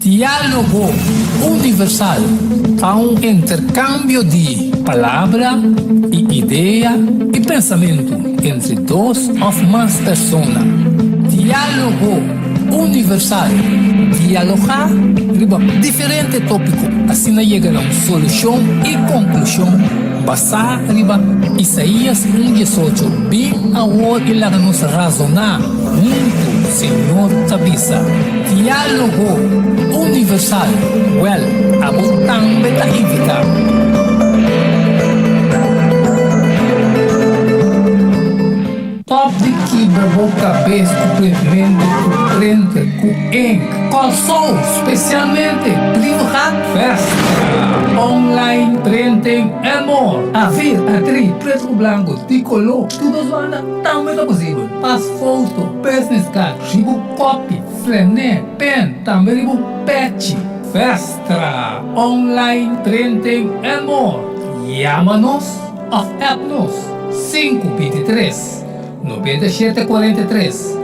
Diálogo Universal ta un interkambio di palabra i idea i pensamentu entre dos òf mas persona. Diálogo Universal, dialogá riba diferente tópiko asina yega na un solushon i konklushon basá riba Isaías un diesocho, Bin awor i laga nos razoná huntu, Señor ta bisa. Diálogo Universal, Wèl, abo tambe ta invitá. Stòp di kibra bo kabes ku printmentu, ku printer, ku ink. Kòrsou, spesialmente Brievengat, Festa, Online Printing and more. Afir, atri, pretu ku blanku, di koló, tur dos banda tambe ta posibel. Pas foto, business card, ribu kopi, Flené, pen, tambe riba un pechi. Vestra, online printing and more. Yama nos of app nos 523 97 43.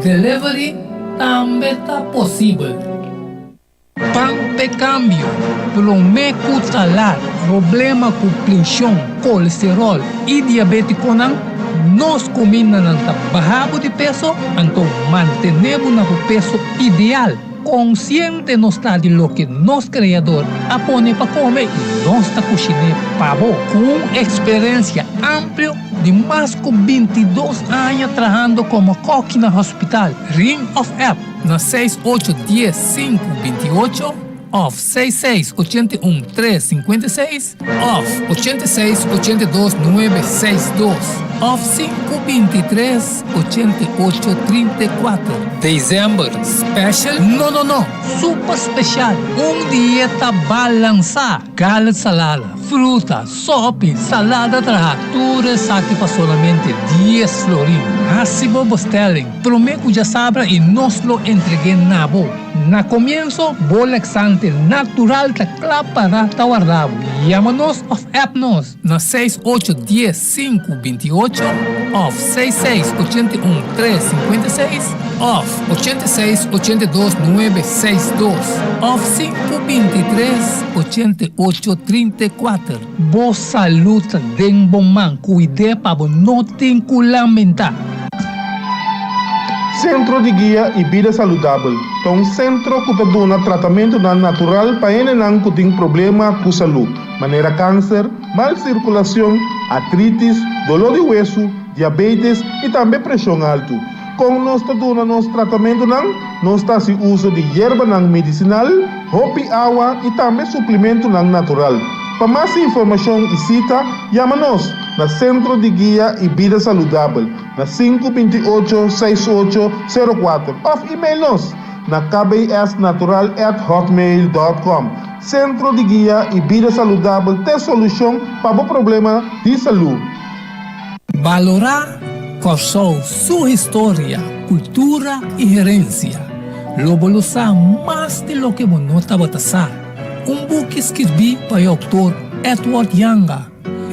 Delivery tambe ta posibel. Pan p'e kambio, promé ku ta lat, problema ku plenshon, kolesteròl i diabétikonan, nos kumindanan ta baha bo di peso, anto mantené bo na bo peso ideal. Konsiente nos ta di loke nos Kreador a pone pa kome i nos ta kushiné pa bo. Ku un eksperensia amplio di mas ku bintidos aña trahando komo kòki na hospital, ring òf app na seis ocho dies sinku binti ocho òf seis seis ochenta i un tres sinkuenta i seis òf ochenta i seis ochenta i dos nuebe seis dos òf sinku binti tres 88 34. December special? No no no! Super special! Un dieta balansá! Gala salada, fruta, sopi, salada traha, tur esaki pa solamente dies florin. Hasi bo bestelling promé ku djasabra i nos lo entreg'é na bo. Na komienso, bo laxante natural ta kla para ta warda bo. Yama nos òf app nos na seis ocho dies sinku binti ocho òf seis seis ochenta i un tres sinkuenta i seis òf ochenta i seis ochenta i dos nuebe seis dos òf sinku binti tres ochenta i ocho trinta i kuater. Bo salud ta den bo man, kuid'é pa bo no tin ku lamentá. Sentro di Guia i Bida Saludabel ta un sentro ku ta duna tratamentunan natural pa hendenan ku tin problema ku salú, manera kanser, mal sirkulashon, artritis, doló di wesu, diabetes i tambe preshon altu. Kon nos ta duna nos tratamentunan? Nos ta hasi uso di yerbanan medisinal, hopi awa i tambe suplimentunan natural. Pa mas informashon i sita, yama nos na Sentro di Guia i Bida Saludabel na sinku binti ocho seis ocho sero kuater òf email nos na kbsnatural at hotmail dòt kòm. Sentro di Guia i Bida Saludabel t'e solushon pa bo problema di salú. Balorá Kòrsou su historia, kultura i herensia. Lo bo lo sa mas di loke bo no tabata sa. Un buki skirbí pa e outor Edward Janga.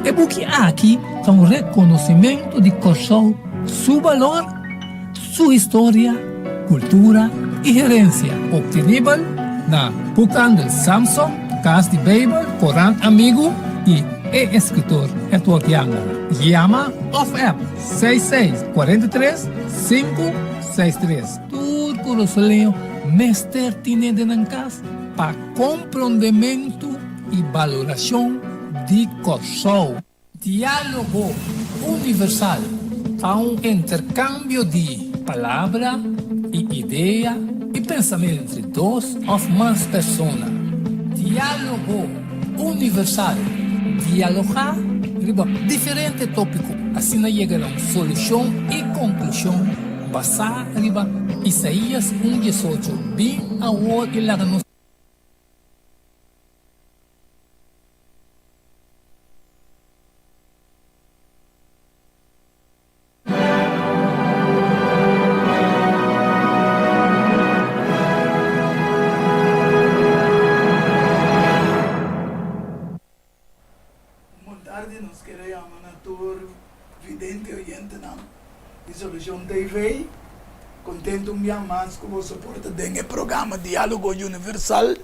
E buki aki ta un rekonosimentu di Kòrsou su balor, su historia, kultura i herensia. Optenibel na Boekhandel Samson, Kas di Beibel, Korant Amigu i e eskritor Edward Janga. Yama òf app seis seis kuarenta i tres sinku seis tres. Tur kurasoleño mester tine den nan kas pa komprondementu i balorashon di Kòrsou. Diálogo Universal ta un interkambio di palabra i idea i pensamentu entre dos òf mas persona. Diálogo Universal, dialogá riba diferente tópiko, asina yega na un solushon i konklushon basá riba Isaías un diesocho, Bin awor i laga nos. Bon tardi, nos kere yama na tur vidente oyentenan di Solucion TV. Kontentu un bia mas ku boso por ta den e programa Diálogo Universal,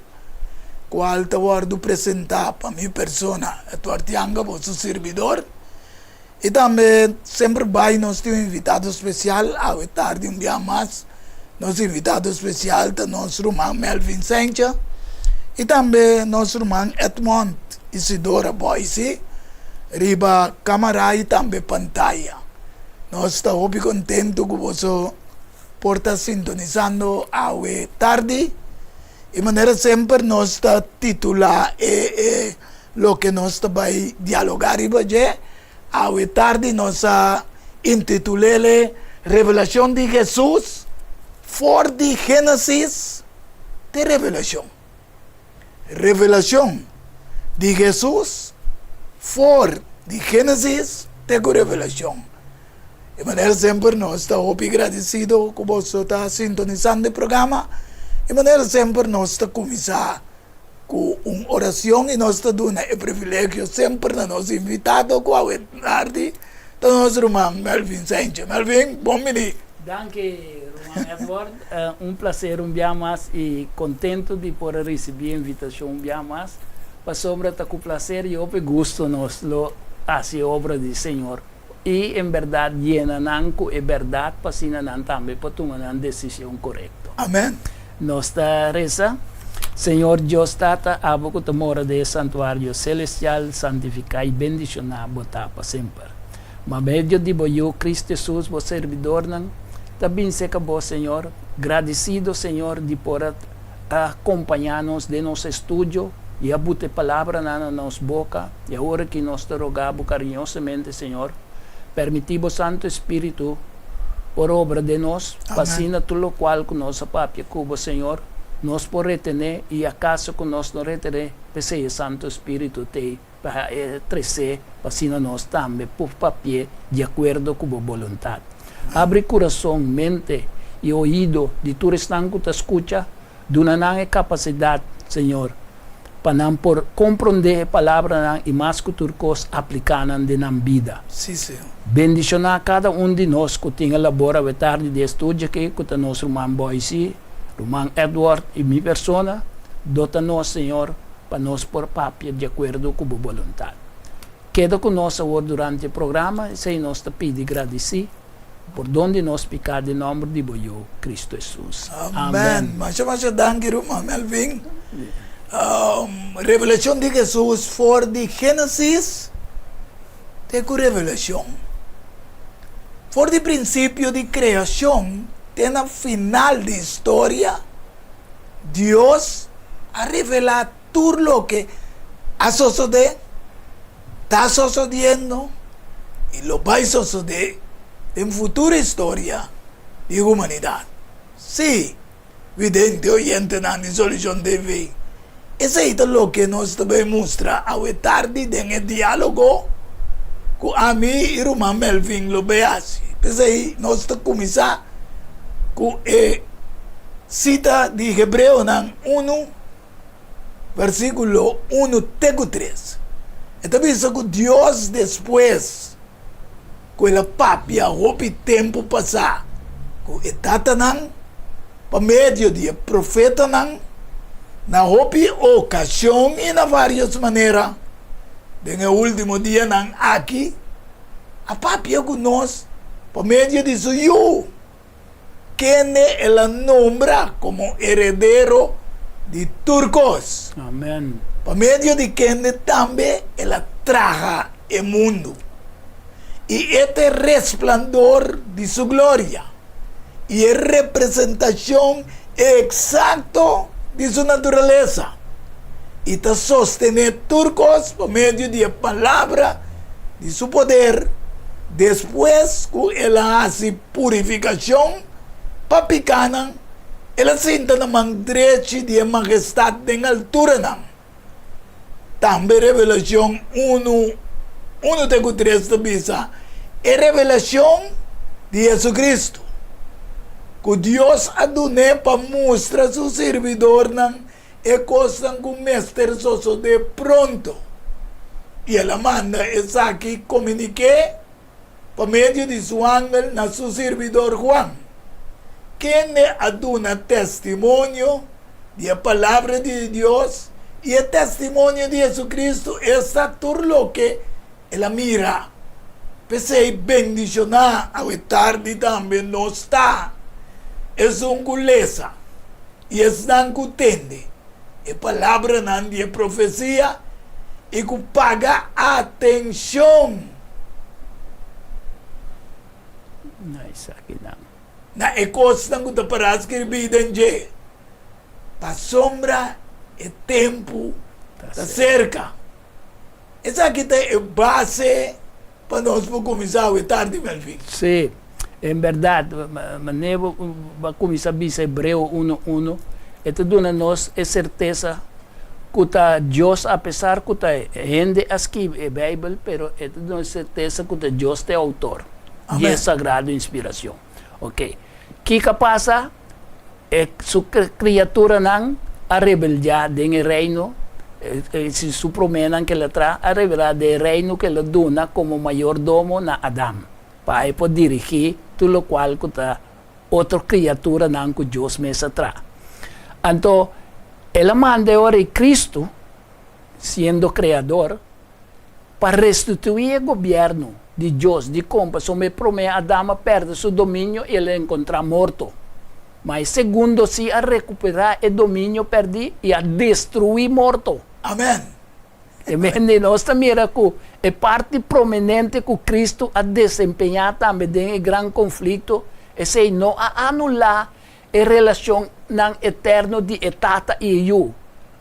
kual ta wòrdu presentá pa mi persona, Edward Yanga, boso sirbidor. I tambe semper bai nos tin un invitado spesial, awe tardi un bia mas nos invitado spesial ta nos ruman Melvin Sencha i tambe nos ruman Edmond Isidora Boyce riba kamara i tambe pantaya. Nos ta hopi kontentu ku boso por ta sintonisando awe tardi i manera semper nos ta titulá e e loke nos ta bai dialogá riba dje awe tardi. Nos a intitul'é Revelashon di Hesus for di Génesis te Revelashon. Revelashon di Hesus for di Génesis te ku Revelashon. Di manera semper nos ta hopi gradisido ku boso ta sintonisando e programa. Di manera semper nos ta kuminsá ku un oracion y nos ta duna e privilegio semper na nos invitado cu awe tardi ta nos ruman Melvin Saintje. Melvin, bon bini. Danki ruman Edward, un placer un bia mas y contento di por a ricibi e invitacion un bia mas, pasobra ta cu placer y hopi gusto nos lo haci e obra di Señor y en berdad yena nan cu e berdad pa asina nan tambe por tuma nan decision corecto. Amen. Nos ta reza, Señor Dios Tata, abo cu ta mora den e santuario celestial, santifica y bendiciona bo ta pa semper. Ma medio di bo Yu, Cristo Jesus, bo servidornan ta bin seca bo, Señor, gradicido, Señor, di por a acompaña nos den nos estudio y a buta e palabranan na nos boca, y awor aki nos ta roga bo cariñosamente, Señor, permiti bo Santo Espíritu por obra den nos, pa asina tur locual cu nos a papia cu bo, Señor, nos por retené, y acaso cu nos no retené, p'esey e Santo Espíritu t'ey pa e tresé, pa asina nos tambe por papi'é di acuerdo cu bo boluntad. Abri curason, mente y oido di tur esnan cu ta scucha, duna nan e capacidad, Señor, pa nan por comprendé e palabranan y mas cu tur cos aplicá nan den nan bida. Sí, Señor. Bendicioná cada un di nos cu tin e labor awe tardi di e studio aki, cu ta nos ruman Boyce, ruman Edward y mi persona. Dota nos, Señor, pa nos por papia di acuerdo cu bo boluntad. Keda cu nos awor durante e programa, esey nos ta pidi gradici. Pordon di nos piká den nòmber di bo Yu, Kristu Hesus. Amen. Masha masha danki ruman Melvin. Revelashon di Hesus for di Genesis te ku Revelashon. For di prinsipio di kreashon te na final di historia, Dios a revelá tur loke a sosodé, ta sosodiendo i lo bai sosodé den futuro historia di humanidat. Sí, vidente oyentenan di Solucion TV, esei ta loke nos ta bai mustra awe tardi den e diálogo ku ami i ruman Melvin lo bai hasi. P'esei nos ta kuminsá ku e sita di Hebreonan unu. Versíkulo unu te ku tres, e ta bisa ku Dios despues ku el a papia hopi tempu pasá ku e tatanan pa medio di e profetanan na hopi okashon i na vários manera, den e último dianan aki a papia ku nos pa medio di su Yu. kende el a nombra komo heredero di tur kos. Amen. Pa medio di kende tambe el a traha e mundu. I e ta e resplandor di su gloria i e representashon eksakto di su naturalesa, i ta sostené tur kos pa medio di e palabra di su poder, despues ku el a hasi purifikashon pa pikánan, el a sinta na man drechi di e Mahestat den alturanan. Tambe Revelashon unu, unu te ku tres ta bisa e revelashon di Jesucristo, ku Dios a dun'é pa mustra su sirbidornan e kosnan ku mester sosodé pronto, i el a manda esaki komuniké pa medio di su angel na su sirbidor Juan. Kende a duna testimonio di e Palabra di Dios i e testimonio di Jesucristo, esta tur loke el a mira. P'esei bendishoná awe tardi tambe nos ta esun ku lesa i esnan ku tende e palabranan di e profesia i ku paga atenshon Na esakinan. Na e kosnan ku ta pará skirbí den dje, pasobra e tempu ta serka. Esaki ta e base pa nos por kuminsá awe tardi, Melvin. Sí, en bèrdat, manera bo a kuminsá bisa Hebreo uno uno, e ta duna nos e sertesa ku ta Dios, apesar ku ta hende a skibi e Beibel, pero e ta duna e sertesa ku ta Dios ta e outor di e sagrado inspirashon. Oke, kiko a pasa? E su kriaturanan a rebeldiá den e reino, si su proménan ku el a traha a rebelá den e reino ku el a duna komo mayordomo na Adam, pa e por dirigí tur lokual ku ta otro kriaturanan ku Dios mes a traha. Anto, el a manda e ora ei Kristu, siendo Kreador, pa restituí e gobièrnu di Dios. Dikon? Pasobra e promé Adam a pèrdè su dominio i el a enkontrá morto. Ma e segundo sí a rekuperá e dominio pèrdí i a destruí morto. Amèn. Amen. Nos ta mira ku e parti prominente ku Kristu a desempeñá tambe den e gran konflikto, esei no a anulá E relashonnan eterno di e Tata i e Yu,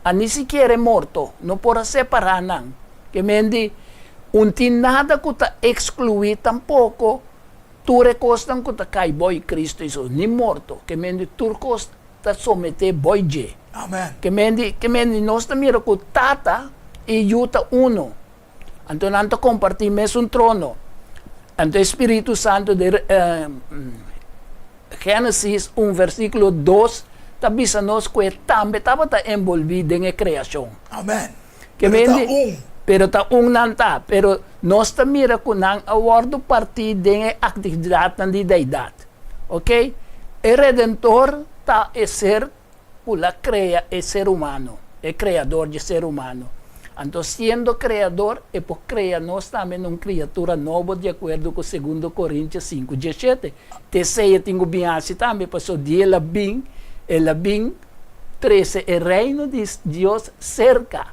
a ni sikiera e morto no por a separá nan. Ke men di, un tin nada ku ta ekskluí tampoko tur e kosnan ku ta kai boi Kristu Hesus, ni morto. Ke men di, tur kos ta someté boi dje. Amen. Ke men di, ke men di, nos ta mira ku Tata i Yu ta uno. Anto nan ta kompartí mesun trono. Anto e Spiritu Santu den Génesis un versíkulo dos ta bisa nos ku e tambe tabata enbolbí den e kreashon. Amèn. Ke Pero ta mende, un. Pero ta un nan ta. Pero nos ta mira ku nan a wòrdu partí den e aktividatnan di deidat. Oke? E Redentor ta e ser ku la krea e ser humano, e Kreador dje ser humano. Anto siendo Kreador, e por krea nos tambe na un kriatura nobo di akuerdo ku Segundo Korintios sinku diesshete. T'esei e tin ku bin hasi tambe, paso di el a bin, el a bin trese e Reino di Dios serka.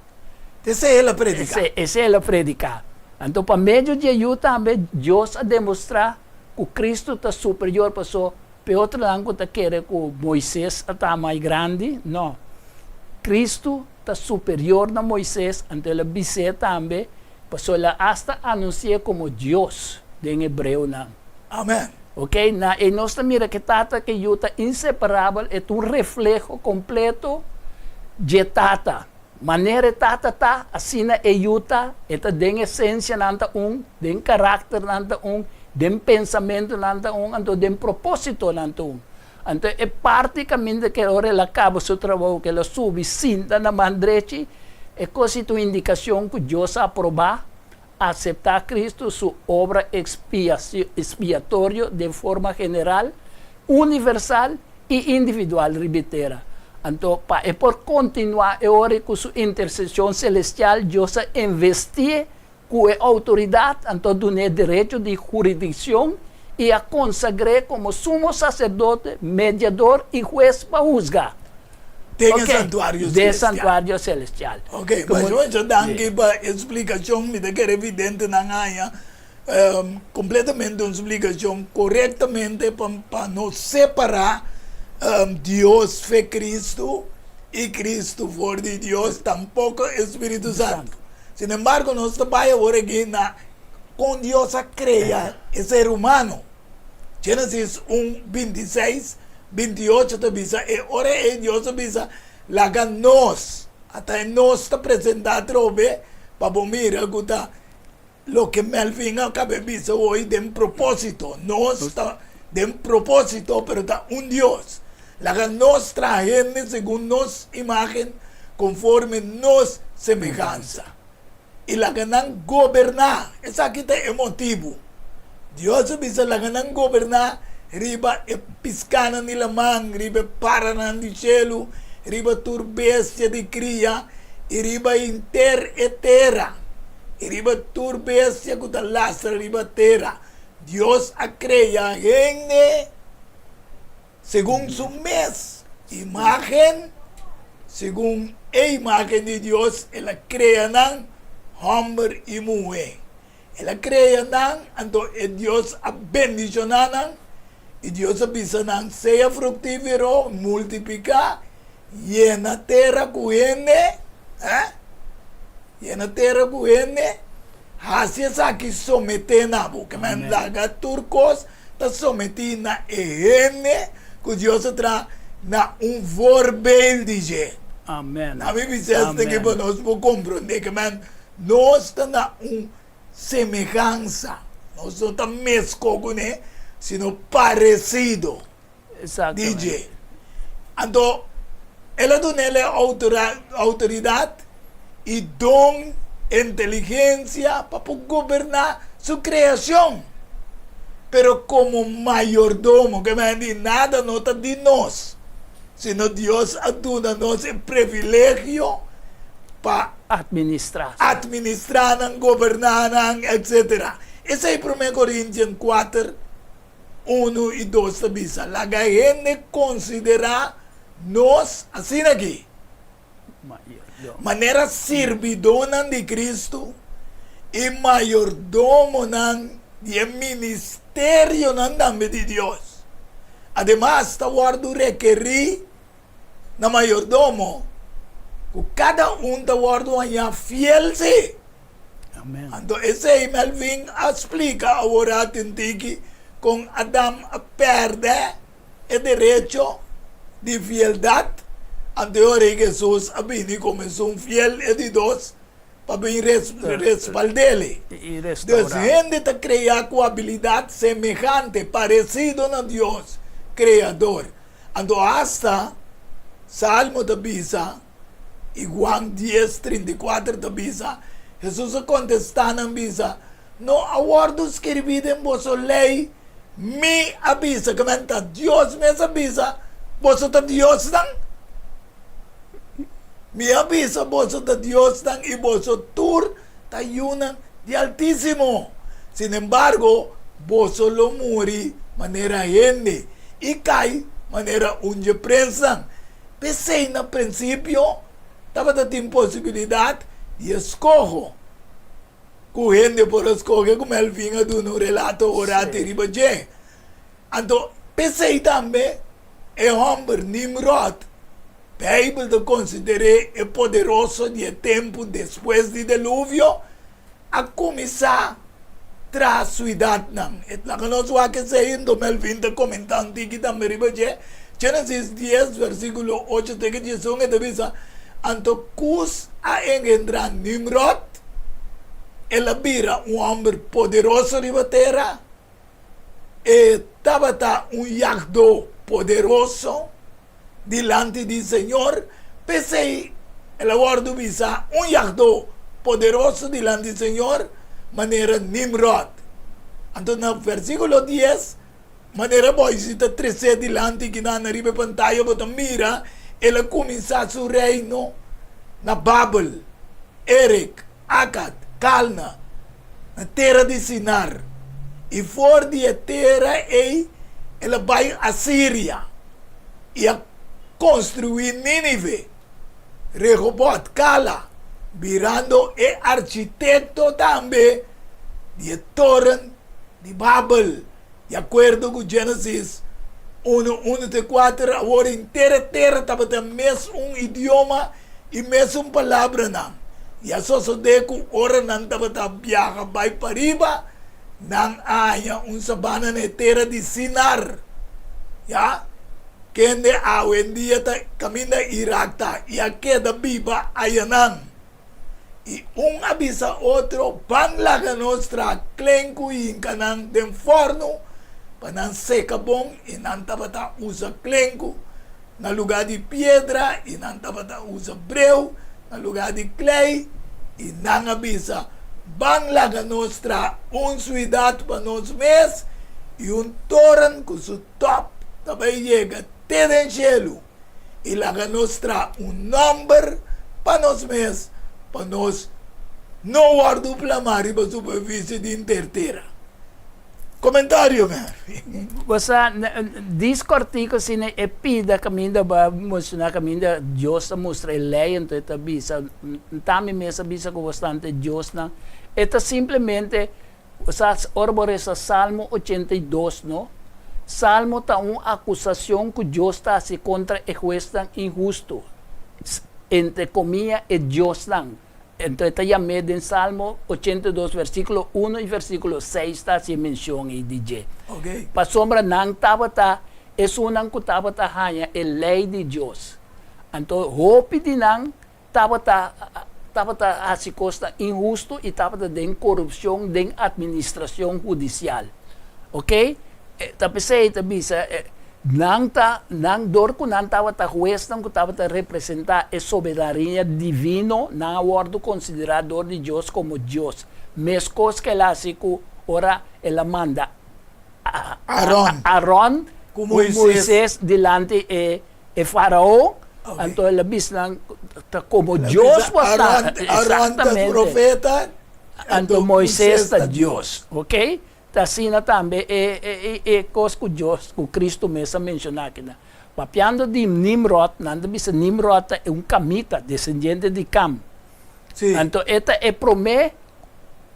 T'esei el a prediká. Esei el a prediká. Anto pa medio di e Yu tambe Dios a demostrá ku Kristu ta superior, paso P'e otronan ku ta kere ku Moises a ta mai grandi, no. Kristu ta superior na Moises, anto el a bis'é tambe, pasobra el a asta anunsi'é komo Dios den Hebreonan. Amen. Ok, na ei nos ta mira ku e Tata ku e Yu ta inseparabel, e ta un refleho kompleto dje Tata. Manera e Tata ta, asina e Yu ta, e ta den esensia nan ta un, den karakter nan ta un, den pensamentu nan ta un, anto den propósito nan ta un. Anto e parti kaminda ke ora el a kaba su trabou, ke el a subi sinta na man drechi, e kos ei ta un indikashon ku Dios a aprobá, aseptá Kristu su obra ekspiatorio den forma general, universal i individual riba e tera. Anto, pa e por kontinuá e ora ku su interseshon selestial, Dios a investié ku e outoridat, anto a dun'é derecho di hurisdikshon i a konsagr'é komo sumo saserdote, mediador i hues pa husga. Den e santuario Den e selestial. santuario selestial. Ok, masha masha danki pa e splikashon. Mi ta kere evidentenan haña Completamente un splicacion corectamente pa pa no separa Dios fe Cristo y Cristo for di Dios tampoco e Spiritu Santo. Sin embargo nos ta bay awor aki na con Dios a crea e ser humano. Genesis un 26, 28 ta bisa e ora ey Dios a bisa laga nos, ata e nos ta presenta atrobe pa bo mira cu ta Loke Melvin a kaba e bisa hoy den propósito, nos ta den propósito pero ta un Dios. Laga nos traha hende segun nos imágen, konforme nos semehansa, i laga nan goberná. Esaki ta e motibu. Dios a bisa laga nan goberná. Riba e piskánan di laman, riba e paranan di shelu, riba tur bestia di kria, i riba henter e tera, i riba tur bestia ku ta lastra riba tera. Dios a krea hende segun su mes imágen, segun e imágen di Dios el a krea nan, hòmber i muhé. El a krea nan, anto e Dios a bendishoná nan, i Dios a bisa nan, Sea fruktífero, multipliká, yena tera ku hende, eh, yena tera ku hende, hasi esaki someté na bo. Ke men laga tur kos ta sometí na e hende ku Dios a traha na un voorbeeld di dje. Amen. Na mi bisa esaki pa nos por komprondé. Ke men Nos ta na un semehansa, nos no ta mesko kuné, sino paresido di dje. Anto, el a duna el e outoridat i don inteligensia pa por goberná su kreashon. Pero komo mayordomo, ke men di nada no ta di nos, sino Dios a duna nos e privilegio pa Administrá. Administrá nan, goberná nan, etcetera. Esei Promé Korintian kuater, unu i dos ta bisa. Laga hende konsiderá nos asina aki, manera sirbidónan di Kristu i mayordomonan di e ministerionan tambe di Dios. Ademas, ta wòrdu rekerí na mayordomo ku kada un ta wòrdu hañá fiel sí. Amen. Anto esei Melvin a splika awor atin tiki kon Adam a pèrdè e derecho di fieldat, anto e ora ei Hesus a bini komo esun fiel e di dos pa bin respald'é. I Dus restaurá. hende ta kreá ku abilidat semehante, paresido na Dios, Kreador. Anto asta Salmo ta bisa i Juan dies, 34 ta bisa, Hesus a kontestá nan bisa, No a wòrdu skirbí den boso lei, Mi a bisa, ke men ta Dios mes a bisa, boso ta diosnan? Mi a bisa boso ta diosnan i boso tur ta yunan di Altísimo. Sinembargo, boso lo muri manera hende i kai manera un dje prensnan. P'esei na prinsipio tabata tin posibilidat di eskoho ku hende por a skohe ku Melvin a duna un relato orati riba dje. Anto p'esei tambe e hòmber Nimròd Beibel ta konsider'é e poderoso di e tempu despues di Deluvio, a kuminsá traha suidatnan. E laga nos wak esei, anto Melvin ta komentá un tiki tambe riba dje. Génesis dies, versíkulo ocho te ku diesun, e ta bisa, Anto Kus a engendrá Nimròd, el a bira un hòmber poderoso riba tera. E tabata un yagdó poderoso dilanti di Señor, p'esei el a wòrdu bisa un yagdó poderoso dilanti di Señor, manera Nimròd. Anto na versíkulo dies, manera Boise ta tres'é dilanti kinan na riba e pantaya bo ta mira, el a kuminsá su reino na Babel, Erek, Akad, Kalna, na tera di Sinar, i for di e tera ei el a bai Asiria i a konstruí Nínive, Rehobot, Kala, birando e architekto tambe di e toren di Babel, di akuerdo ku Génesis unu, unu te kuater. Awor henter e tera tabata mes un idioma i mesun palabranan. I a sosodé ku ora nan tabata biaha bai pariba, nan a haña un sabana na e tera di Sinar, ya, kende awendia ta kaminda Irak ta, i a keda biba ayanan. I un a bisa otro, Ban laga nos traha klenku i hinka nan den fòrnu pa nan seka bon. I nan tabata usa klenku na lugá di piedra, i nan tabata usa breu na lugá di klei. I nan a bisa, Ban laga nos traha un suidat pa nos mes. I un toren ku su tòp ta bai yega te den shelu, i laga nos traha un nòmber pa nos mes, pa nos no wòrdu plamá riba superfisie di henter tera. Komentario, Mervin. Bo sa, dis kòrtiku asina e pida kaminda bo a menshoná kaminda Dios ta mustra e lei, anto e ta bisa, Nta mi mes a bisa ku bastante diosnan. E ta simplemente Bo sa, ora bo resa Salmo 82, no? Salmo ta un acusacion cu Dios ta haci contra e huesnan inhusto, entre comilla e diosnan. Enton e ta yam'é den Salmo 82 versiculo uno y versiculo seis ta haci e mencion ei di dje. Pasobra nan tabata esunnan cu tabata haña e ley di Dios. Anto hopi di nan tabata tabata haci cosnan inhusto y tabata den corupcion den administracion hudicial. Ok, ta pesey ta bisa nan ta nan dor cu nan tabata huesnan cu tabata representa e soberania divino nan a wordo considera dor di Dios como Dios mescos cu el a haci cu ora el a manda Aron Aron cu Moises dilanti e E farao, anto el a bisa nan, ta komo Dios bo sta. Aron ta profeta, anto Moises ta Dios. Ok? Ta asina tambe e e kos ku Dios, ku Kristu mes a menshoná akinan. Papiando di Nimrod, nan ta bisa Nimrod ta un kamita, desendiente di Kam. Anto e ta e promé,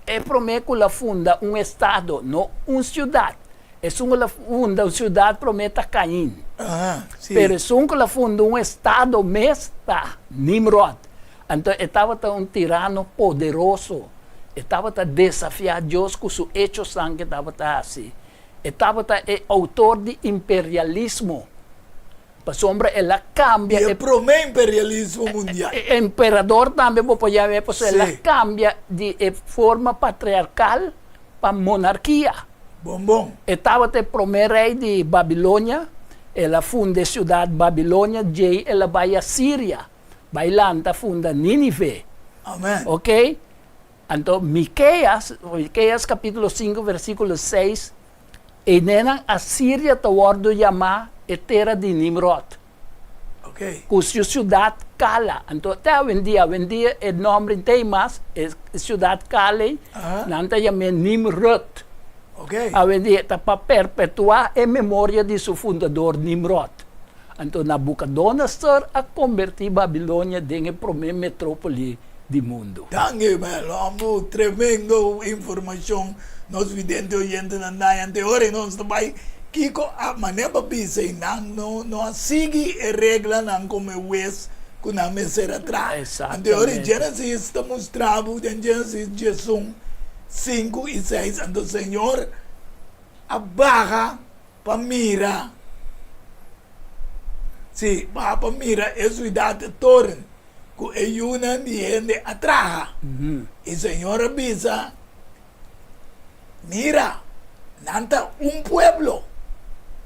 e promé ku la funda un estado, no un siudat. Esun ku la funda un siudat promé ta Kain. Pero esun ku la funda un estado mes ta Nimrod. Anto e tabata un tirano poderoso. E tabata desafiá Dios ku su echosnan ku e tabata hasi. E tabata e outor di imperialismo. Pasobra el a kambia e. E promé imperialismo mundial. E emperador tambe bo por yam'é, pasobra el a kambia di e forma patriarkal pa monarkia. Bon bon. E tabata e promé rei di Babilonia, el a funda e siudat Babilonia, djei el a bai Asiria, bai lanta funda Nínive. Amen. Oké? Anto Mikeas, Mikeas kapítulo sinku versíkulo seis, Einenan Asiria ta wòrdu yamá e tera di Nimrod, ku su siudat Kala. Anto te awendia, awendia e nòmber no t'ei mas, e siudat Kala ei, nan ta yam'é Nimrud. Awendia ta pa perpetuá e memoria di su fundador Nimrod. Anto Nabukodonosor a kombertí Babilonia den e promé metrópoli di mundu. Danki Mel, tremendo informashon nos vidente oyentenan daña ante ora y nos ta bay kico a manera pa bisa y nan no no a sigui e reglanan como e hues cu nan mester a traha. Ante ora y Genesis ta mustra bo den Genesis diesun, sinku y seis anto Señor a baha pa mira, si, baha pa mira e ciudad e toren ku e yunan di hende a traha. I Señor a bisa, Mira, nan ta un pueblo,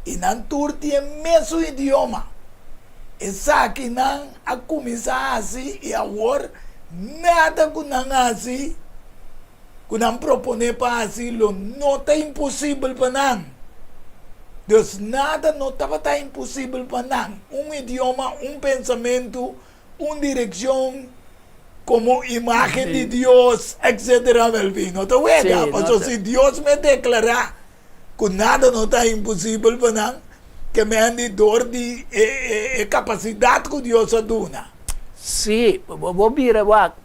i nan tur tin e mesun idioma. Esaki nan a kuminsá hasi, i awor nada ku nan hasi, ku nan proponé pa hasi, lo no ta imposibel pa nan. Dus nada no tabata imposibel pa nan. Un idioma, un pensamentu, un direkshon, komo imágen di Dios, etcetera, Melvin. No ta wega, pasobra si Dios me deklará ku nada no ta imposibel pa nan, ke men di dor di e kapasidat ku Dios a duna. Sí, bo bira wak,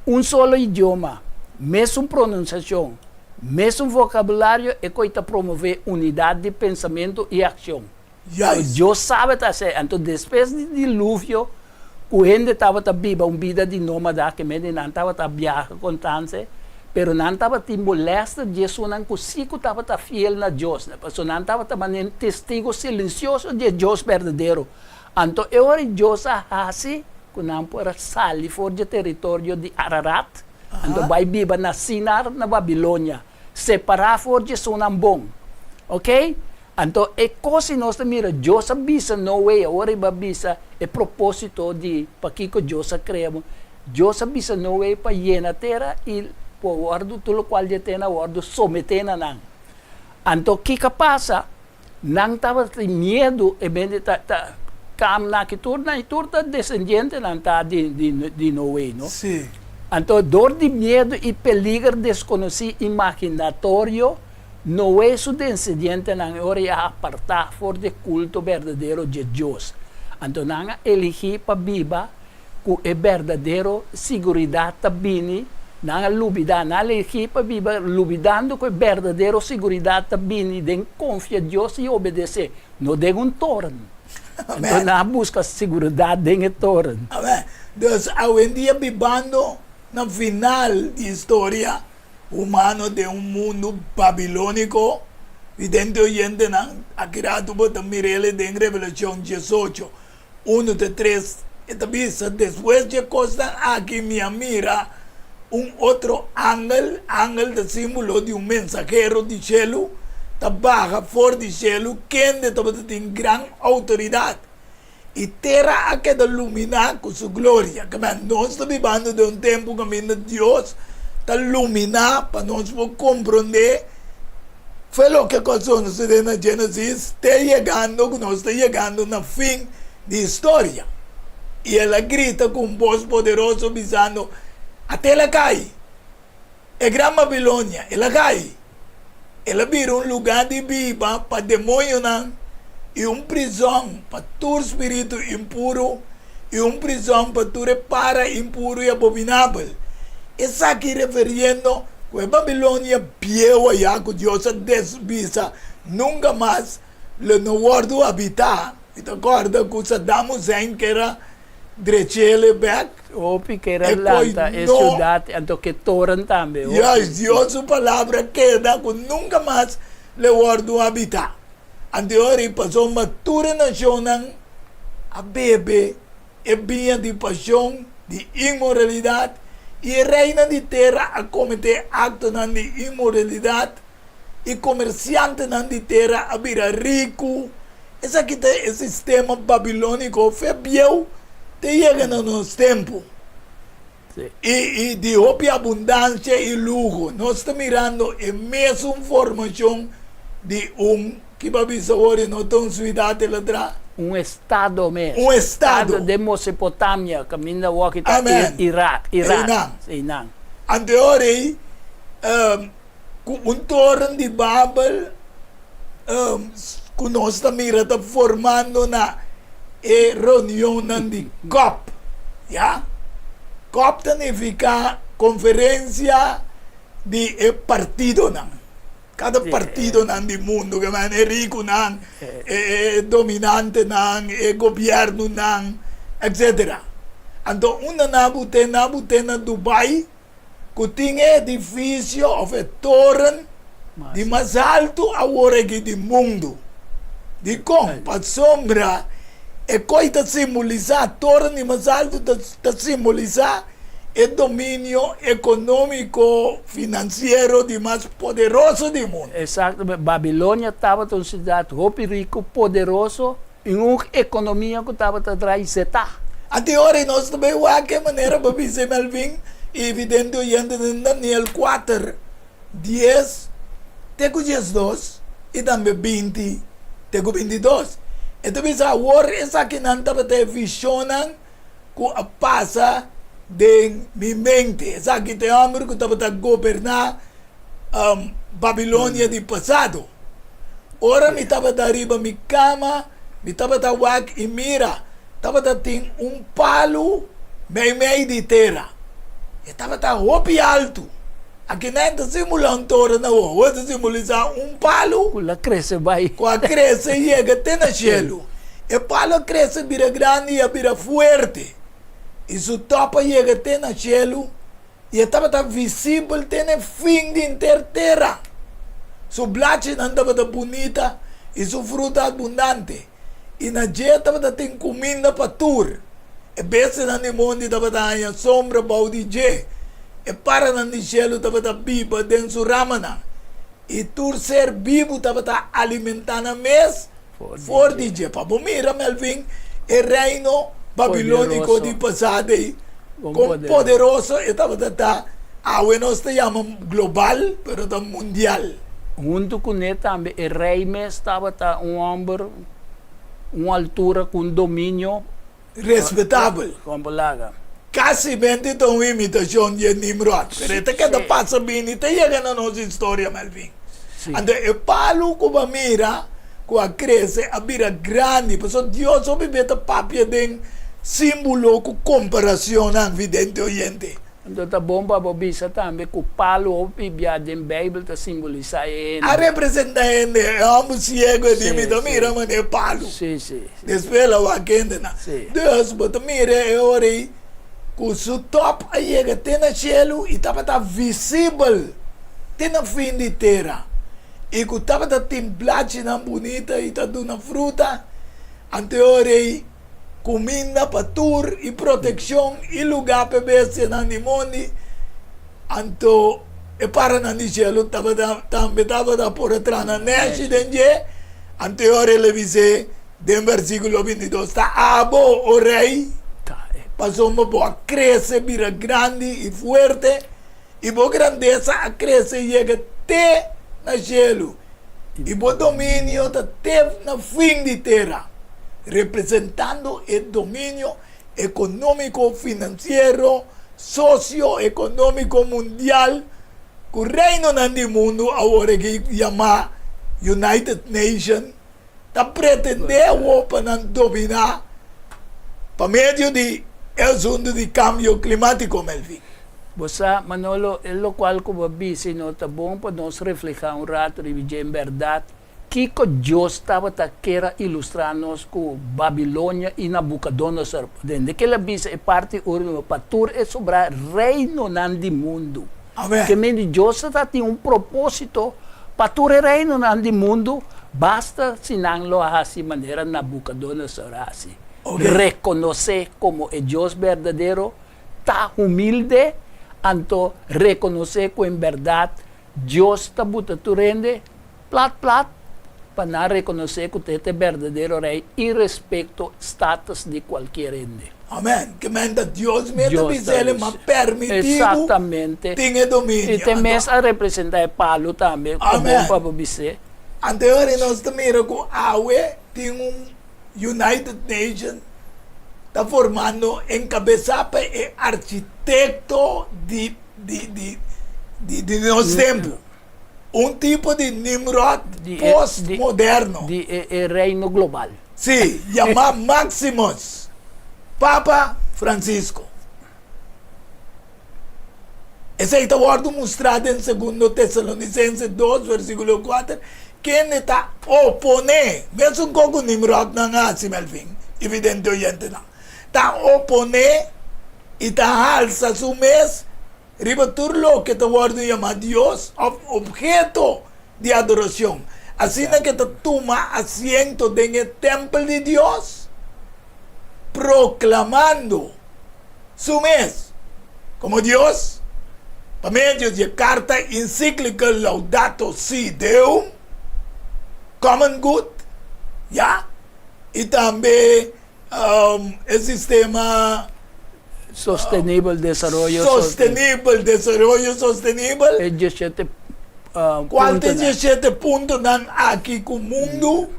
un solo idioma, mesun pronunsiashon, mesun vokabulario e koi ta promové unidat di pensamentu i akshon. Juist. Dios sabe ta esei. Anto despues di diluvio ku hende tabata biba un bida di nómada, ke mende nan tabata biaha konstante, pero nan tabatin molèster di esunnan ku sí ku tabata fiel na Dios, pasobra nan tabata manera testigo silensioso di e Dios berdadero. Anto e ora Dios a hasi ku nan por a sali for di e teritorio di Ararat, anto bai biba na Sinar na Babilonia, separá for di esunnan bon. Oke? Anto e kos si nos ta mira, Dios a bisa Noe, awor riba bisa e propósito di pakiko Dios a krea bo. Dios a bisa Noe pa yena tera i por wòrdu tur lokual di e tera wòrdu someté na nan. Anto kiko a pasa? Nan tabatin miedu, e bende ta ta Kam na ki tur nan tur ta desendientenan ta di di di Noe, no? Sí. Anto dor di miedu i peliger deskonosí imaginatorio, Noe su desendientenan e ora i a apartá for di e kulto berdadero dje Dios. Anto nan a eligí pa biba ku e berdadero siguridat ta bini, nan a lubidá, nan a eligí pa biba lubidando ku e berdadero siguridat ta bini den konfia Dios i obedesé, no den un toren. Anto nan a buska siguridat den e toren. Amen. Dus awendia bibando na final di historia humano den un mundu babilóniko, vidente oyentenan, aki ratu bo ta mir'el den Revelashon diesocho, Unu te tres, e ta bisa, Despues dje kosnan aki mi a mira un otro angel, angel ta símbolo di un mensahero di shelu, ta baha for di shelu, kende tabata tin gran outoridat. I tera a keda luminá ku su gloria. Kaba, nos ta bibando den un tempu kaminda Dios ta luminá pa nos por komprondé Fue loke ku a sucede na Genesis te yegando ku nos ta yegando na fin di historia. I el a grita ku un bos poderoso bisando, Ate el a kai! E gran Babilonia, el a kai! El a bira un lugá di biba pa demoñonan i un prizòn pa tur spiritu impuru i un prizòn pa tur e para impuru i abominabel. Esaki referiendo Ku e Babilonia bieu ayá ku Dios a desbisa nunka mas lo no wòrdu habitá. Mi ta kòrda ku Saddam Hussein ker a drech'el bèk. Hopi ker a lanta e siudat anto ke toren tambe. Juist, Dios su palabra keda ku nunka mas lo e wòrdu habitá. Anto e ora ei pasobra tur e nashonnan a bebe E biña di pasion, di inmoralidat, i e reinan di tera a kometé aktonan di inmoralidat, i komersiantenan di tera a bira riku. Esaki ta e sistema babilóniko fe bieu te yega na nos tempu. I di hopi abundansia i luho. Nos ta mirando e mesun formashon di un, ki bo a bisa awor, e no ta un suidat el a traha? Un estado mes. Un estado. Estado den Mesopotamia, kaminda awor ki ta Irak. Einan. Einan. Anto e ora ei, ku un toren di Babel ku nos ta mira ta formando na e reunionnan di cop, ya. Cop ta nifiká konferensia di e partidonan, kada partidonan di mundu, ke men e rikunan, e dominantenan, e gobièrnunan, etsetera. Anto unda nan a but'é? Nan a but'é na Dubai. ku tin e edifisio òf e toren di mas altu awor aki di mundu. Dikon? Pasobra e koi ta simbolisá, toren di mas altu ta simbolisá e dominio ekonómiko finansiero di mas poderoso di mundu. Eksakto, Babilonia tabata un siudat hopi riku, poderoso I un ekonomia ku tabata drai zetá. Anto ora nos ta bai wak e manera pa bisa Melvin i evidente oyente den Daniel kuater, dies te ku diesdos i tambe binti te ku bintidos. E ta bisa awor esakinan tabata e vishonnan ku a pasa den mi mente. Esaki ta e hòmber ku tabata goberná Babilonia di pasado. Ora mi tabata riba mi kama, mi tabata wak i mira, tabata tin un palu meimei di tera. E tabata hopi altu. Akinan ta simulá un toren awor. Awor ta simbolisá un palu. Ku a krese bai. Ku a krese i yega te na shelu. E palu a krese bira grandi i a bira fuerte. I su tòp a yega te na shelu. I e tabata visibel te na e fin di henter tera. Su blachinan tabata bunita i su fruta abundante, i na dje tabata tin kuminda pa tur. E bestianan di mondi tabata haña sombra bou di dje, e paranan di shelu tabata biba den su ramanan, i tur ser bibu tabata alimentá nan mes For di dje. Pa bo mira, Melvin, e reino babilóniko di pasado ei, kon poderoso e tabata ta. Awe nos ta yama global, pero ta mundial. Huntu kuné tambe e rei mes tabata un hòmber un altura ku un dominio. Respetabel. Kon bo laga. Kasimente ta un imitashon di e Nimrod, pero e ta keda pasa bini te yega na nos historia, Melvin. Anto e palu ku bo a mira ku a krese a bira grandi, pasobra Dios hopi bes ta papia den símbolo ku komparacionnan, vidente oyente. Anto ta bon pa bo bisa tambe ku palu hopi bia den Beibel ta simbolisá e hende. A representá hende, e hòmber siego e di, Mi ta mira manera palu. Despues el a wak hendenan. Dus bo ta mira e ora ei ku su tòp a yega te na shelu i tabata visibel te na fin di tera i ku tabata tin blachinan bunita i ta duna fruta. Anto e ora ei Kuminda pa tur i protekshon i lugá pa e bestianan di mondi. Anto e paranan di shelu tabata tambe tabata por a traha nan nèshi den dje. Anto e ora el a bis'é den versíkulo bintidos, Ta abo, o rei, pasobra bo a krese bira grandi i fuerte, i bo grandesa a krese yega te na shelu. I bo dominio ta te na fin di tera, representando e dominio ekonómiko, finansiero, sosio-ekonómiko mundial ku reinonan di mundu awor aki yamá United Nation ta pretendé awor pa nan dominá pa medio di e asuntu di kambio klimátiko, Melvin. Bo sa, Manolo, e lokual ku bo a bisa i no ta bon pa nos reflehá un ratu riba dje. En bèrdat, kiko Dios tabata kier a ilustrá nos ku Babilonia i Nabukodonosor? Dende ku el a bisa e parti último, pa tur e sobrá reinonan di mundu. Amèn. Ke mende Dios ta tin un propósito pa tur e reinonan di mundu, basta si nan lo a hasi manera Nabukodonosor a hasi, rekonosé komo e Dios berdadero, Ta humilde, anto rekonosé ku en bèrdat Dios ta buta tur hende plat plat pa nan rekonosé ku ta e ta e berdadero Rei irespekto status di kualkier hende. Amèn. Ke men ta Dios mes ta Dios ta bisa el, bisa. M'a permití bo Exactamente. tin e dominio. I te Anto, mes a representá e palu tambe, ta bon Amèn. pa bo bis'é. Anto e ora nos ta mira ku awe tin un United Nations ta formando enkabesá pa e architekto di di di di di nos tempu. Un tipo di Nimrod Di e di postmoderno. di e e reino global. Sí, yamá Maximus, Papa Francisco. Esei ta wòrdu mustrá den Segundo Tesalonisense dos, versíkulo kuater, Kende ta oponé, mesun kos ku Nimrodnan a hasi, Melvin i vidente oyentenan, ta oponé i ta halsa su mes riba tur loke ta wòrdu yamá dios òf opheto di adorashon, asina ke ta tuma asiento den e tèmpel di Dios, proklamando su mes komo Dios pa medio di e karta ensíklika Laudato Si Deum, Common Good, ya, i tambe e sistema Sostenibel Desaroyo Sostenibel Desaroyo Sostenibel. E diesshete Kual ta e diesshete puntonan aki ku mundu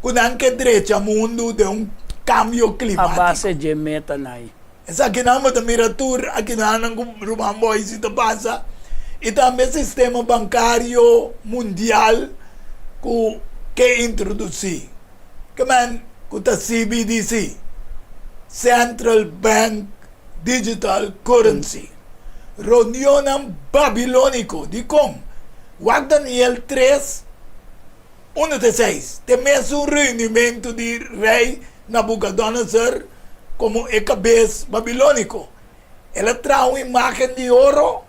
ku nan ke drecha mundu den un kambio A klimátiko. base dje metanan ei. Esakinan bo ta mira tur akinanan ku Ruman Boise ta pasa i tambe sistema bankario mundial ku ke introdusí. Ke men ku ta CBDC, Central Bank Digital Currency. Reunionnan babilóniko. Dikon? Wak Daniel tres. Unu te seis, Te mesun reunimentu di rei Nabucodonosor komo e kabes babilóniko. El a traha un imágen di oro,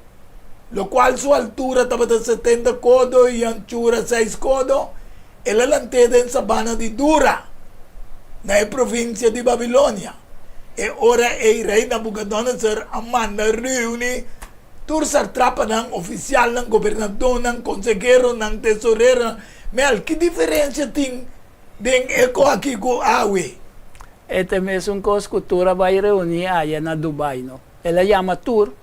lokual su altura tabata setenta kodo i anchura seis kodo. El a lant'é den sabana di Dura, na e provinsia di Babilonia. E ora ei rei Nabucodonosor a manda reuni Tur satrapanan, ofisialnan, gobernadónan, konseheronan, tesoreronan, Mel, ki diferensia tin den e ko aki ku awe? E ta e mesun kos ku tur a bai reuní aya na Dubai, no? El a yama tur.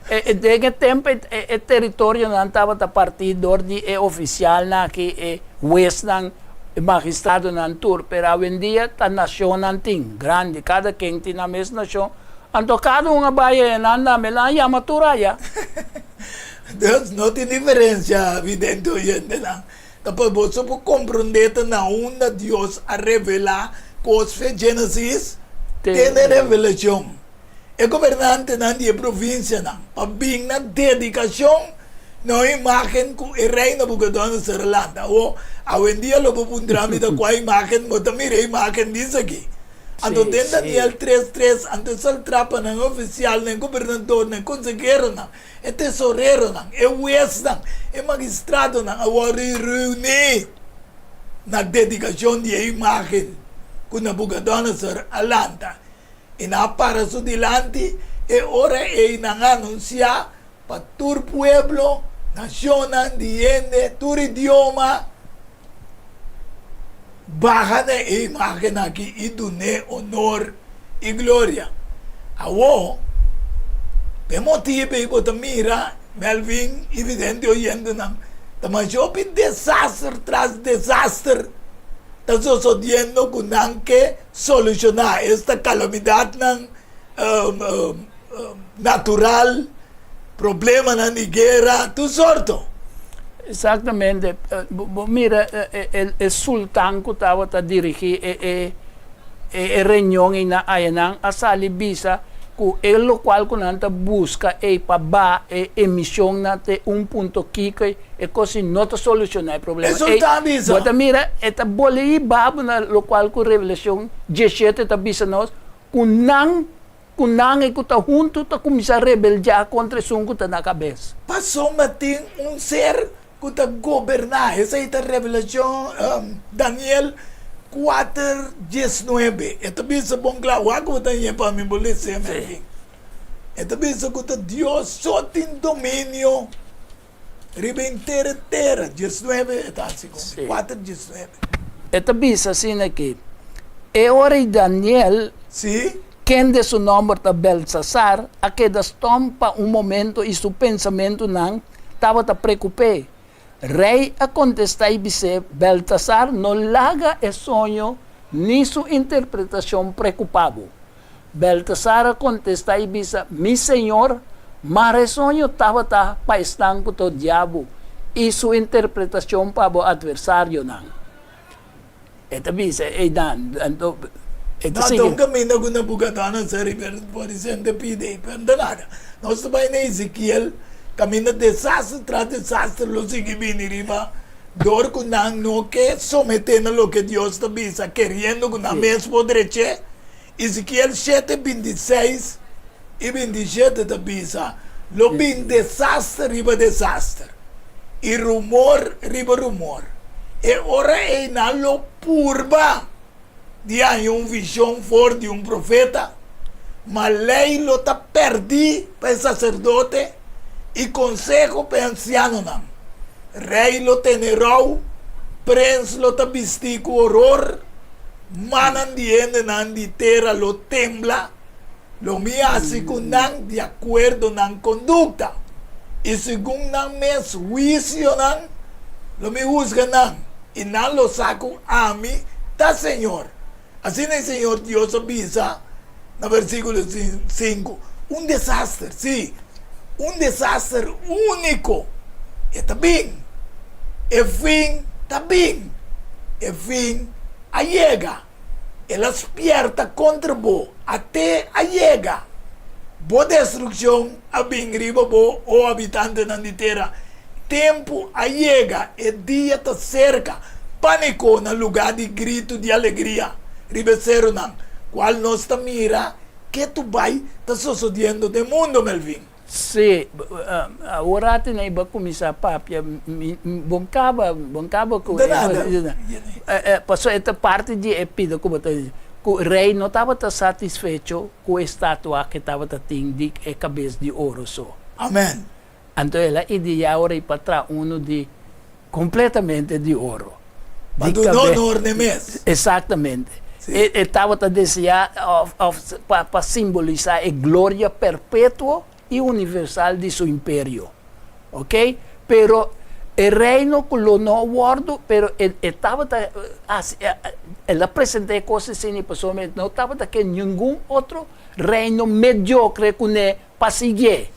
Den e tempu e teritorionan tabata partí dor di e ofisialnan aki, e huesnan, e magistradonan tur, pero awendia ta nashonnan tin, grandi, kada ken tin nan mes nashon, anto kada un a bai e nan tambe, nan a yama tur aya. Dus no tin diferensia, vidente oyentenan. Ta pa boso por komprondé ta na unda Dios a revelá kos fe Génesis te na Revelashon. E gobernantenan di e provinsianan pa bin na dedikashon na un imágen ku e rei Nabukodonosor a lanta. Awor, awendia lo bo puntra mi ta kua imágen bo ta mira e imágen di esaki. Anto den Daniel tres tres, anto e saltrapanan, e ofisialnan, e gobernadornan, e konseheronan, E tesoreronan, e huesnan, e magistradonan a wòrdu reuní na dedikashon di e imágen ku Nabukodonosor a lanta, i nan a para su dilanti. E ora ei nan a anunsiá pa tur pueblo, nashonnan di hende, tur idioma, Baha na e imágen aki i dun'é onor i gloria. Awor, pa e motibu ei bo ta mira, Melvin i vidente oyentenan, ta masha hopi desaster tras desaster ta sosodiendo ku nan ke solushoná esta kalamidatnan natural, problemanan di guera, tur sorto. Exactamente. Bo mira e sultan cu tabata dirigi e e reunion ei na ayanan a sali bisa cu e locual cu nan ta busca ei pa ba e emisionnan te un punto kiko ei, e cos ei no ta soluciona e problema. E sultan a bisa. Bo ta mira e ta bolei babo na locual cu Revelacion diesshete ta bisa nos Ku nan, ku nan i ku ta huntu ta kuminsá rebeldiá kontra esun ku ta na kabes. Pasobra tin un ser ku ta goberná. Esei ta Revelashon, Daniel kuater diesnuebe. E ta bisa bon kla. Wak ku bo ta hañ'é pa mi, bo les'é mi. E ta bisa ku ta Dios so tin dominio Riba henter e tera, diesnuebe e ta hasi kon, Sí. kuater diesnuebe. E ta bisa asina aki, E ora ei Daniel, Sí. kende su nòmber ta Beltsasar, a keda stòm pa un momento i su pensamentunan tabata preokup'é. Rei a kontestá i bis'é, Beltsasar, no laga e soño ni su interpretashon preokupá bo. Beltasar a kontestá i bisa, Mi señor, mara e soño tabata pa esnan ku ta odia bo, i su interpretashon pa bo atversarionan. E ta bisa einan, anto e ta No ta sigui. un kaminda ku Nabukodonosor riba e por di sente pidi ei, pero no ta nada. Nos ta bai na Ezekiel, kaminda desaster tras desaster lo sigui bini riba dor ku nan no ke someté na loke Dios ta bisa, keriendo ku nan mes por drech'é. Ezekiel shete, bintiseis i bintishete ta bisa, Lo bin desaster riba desaster, i rumor riba rumor. E ora ei nan lo purba di haña un vishon for di un profeta, ma lei lo ta pèrdí pa e saserdote i konseho pa e ansianonan. Rei lo tene rou, prens lo ta bistí ku horor. Mannan di hendenan di tera lo tembla, lo mi hasi ku nan di akuerdo nan kondukta, i segun nan mes huisionan lo mi husga nan, i nan lo sa ku ami ta Señor. Asina e Señor Dios a bisa na versíkulo sinku. Un desaster, sí, un desaster úniko, e ta bin. E fin ta bin. E fin a yega. El a spièrta kontra bo, at'é a yega. Bo destrukshon a bin riba bo, o habitantenan di tera. Tempu a yega, e dia ta serka. Pániko na lugá di gritu di alegria riba e serunan, kual nos ta mira ketu bai ta sosodiendo den mundo, Melvin. Sí, awor ati nan iba kuminsá papia, mi bon kaba, bon kaba ku De nada. Pasobra e ta parti di e pida ku bo ta di, ku rei no tabata satisfecho ku e statua ke tabata tin di e kabes di oro so. Amen. Anto el a ideá ora i pa traha unu di kompletamente di oro. Pa Di duna kabe. honor n'e mes. Exactamente. Sí. E, e tabata deseá òf, òf pa, pa simbolisá e gloria perpetuo. i universal di su imperio. Ok, pero e reino ku lo no wòrdu, pero e e tabata hasi el a presentá e kos asina pasobra e no tabata ke ningun otro reino mediokre kuné pa siguié.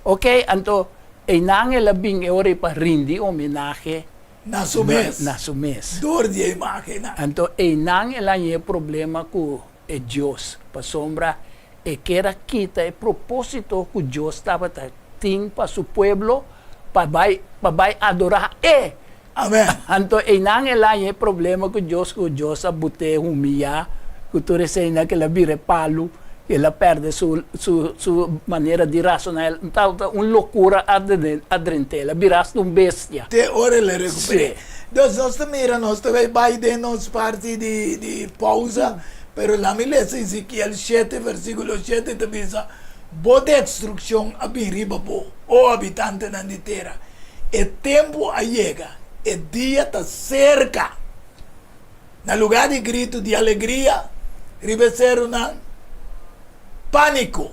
Ok, anto einan el a bin e ora ei pa rindi homenahe Na su mes. Na su mes. Dor di e imágennan. Anto einan el a haña e problema ku e Dios, pasobra e kier a kita e propósito ku Dios tabata tin pa su pueblo pa bai pa bai adorá E. Amèn. Anto einan el a haña e problema ku Dios, ku Dios a but'é humiyá ku tur eseinan ku el a bira e palu, ku el a pèrdè su su su manera di rasoná. El tabata un lokura a drent'é, el a bira asta un bestia. Te ora el a rekuper'é. Sí. Dus nos ta mira, nos ta bai bai den nos parti di di pousa, pero lami lesa Ezekiel shete versikulo shete ta bisa, Bo destrukshon a bin riba bo, o habitantenan di tera. E tempu a yega, e dia ta serka. Na lugá di gritu di alegria riba e serunan, pániko,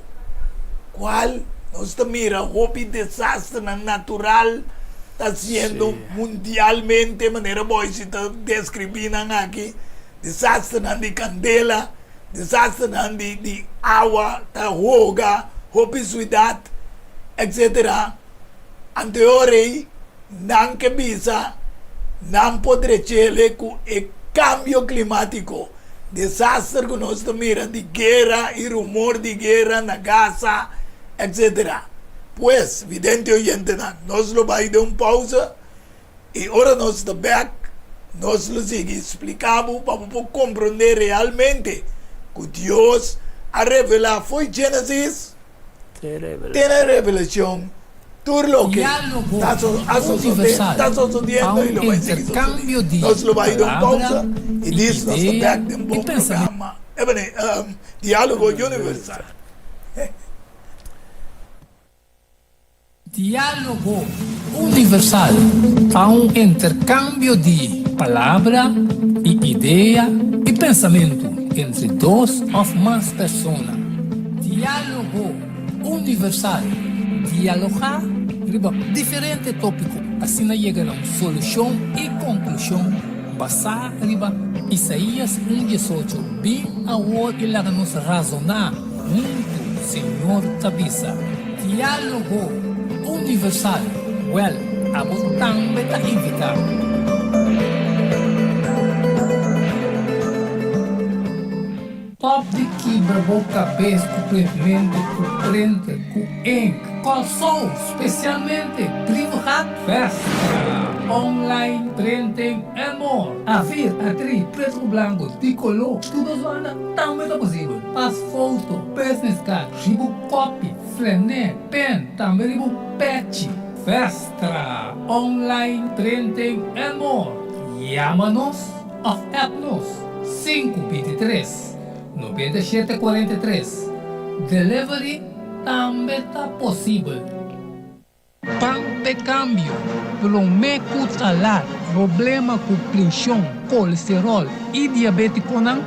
kual nos ta mira hopi desasternan natural ta hasiendo mundialmente, manera Boyce ta deskribí nan aki, desasternan di kandela, desasternan di awa ta hoga hopi suidat, etsetera. Anto e ora ei nan ke bisa nan por drechele ku e kambio klimátiko, desaster ku nos ta mira di guera i rumor di guera na Gaza, etsetera. Pues, vidente oyentenan, nos lo bai den un pausa i ora nos ta bèk nos lo sigui splika bo pa bo por komprondé realmente ku Dios a revelá fo'i Génesis Te na Revelacion tur loke Diálogo ta a sosode, universal ta pa sosodiendo y un lo bai sigui sosode. interkambio di Nos lo bai den un palabra pausa y i dis nos ta idea bek den i bo pensamentu. programa Ebony, Diálogo Universal. Diálogo Universal ta un interkambio di palabra i idea i pensamentu entre dos òf mas persona. Diálogo Universal, dialogá riba diferente tópiko asina yega na un solushon i konklushon basá riba Isaías un diesocho, Bin awor i laga nos razoná huntu, Señor ta bisa. Diálogo Universal, Wèl, abo tambe ta invitá. Stop di kibra bo kabes ku printmentu ku printer ku ink. Kòrsou, spesialmente Brievengat Vestra, online printing and more. Afir, atri, pretu ku blanku, di koló, tur dos banda tambe ta posibel. Pas foto, business card, riba kopi, flené, pen, tambe riba pechi. Vestra, online printing and more. Yama nos òf app nos sinku 23 97 43. Delivery tambe ta posibel. Pan p'e kambio, promé ku ta lat. Problema ku prenshon, kolesteròl i diabétikonan,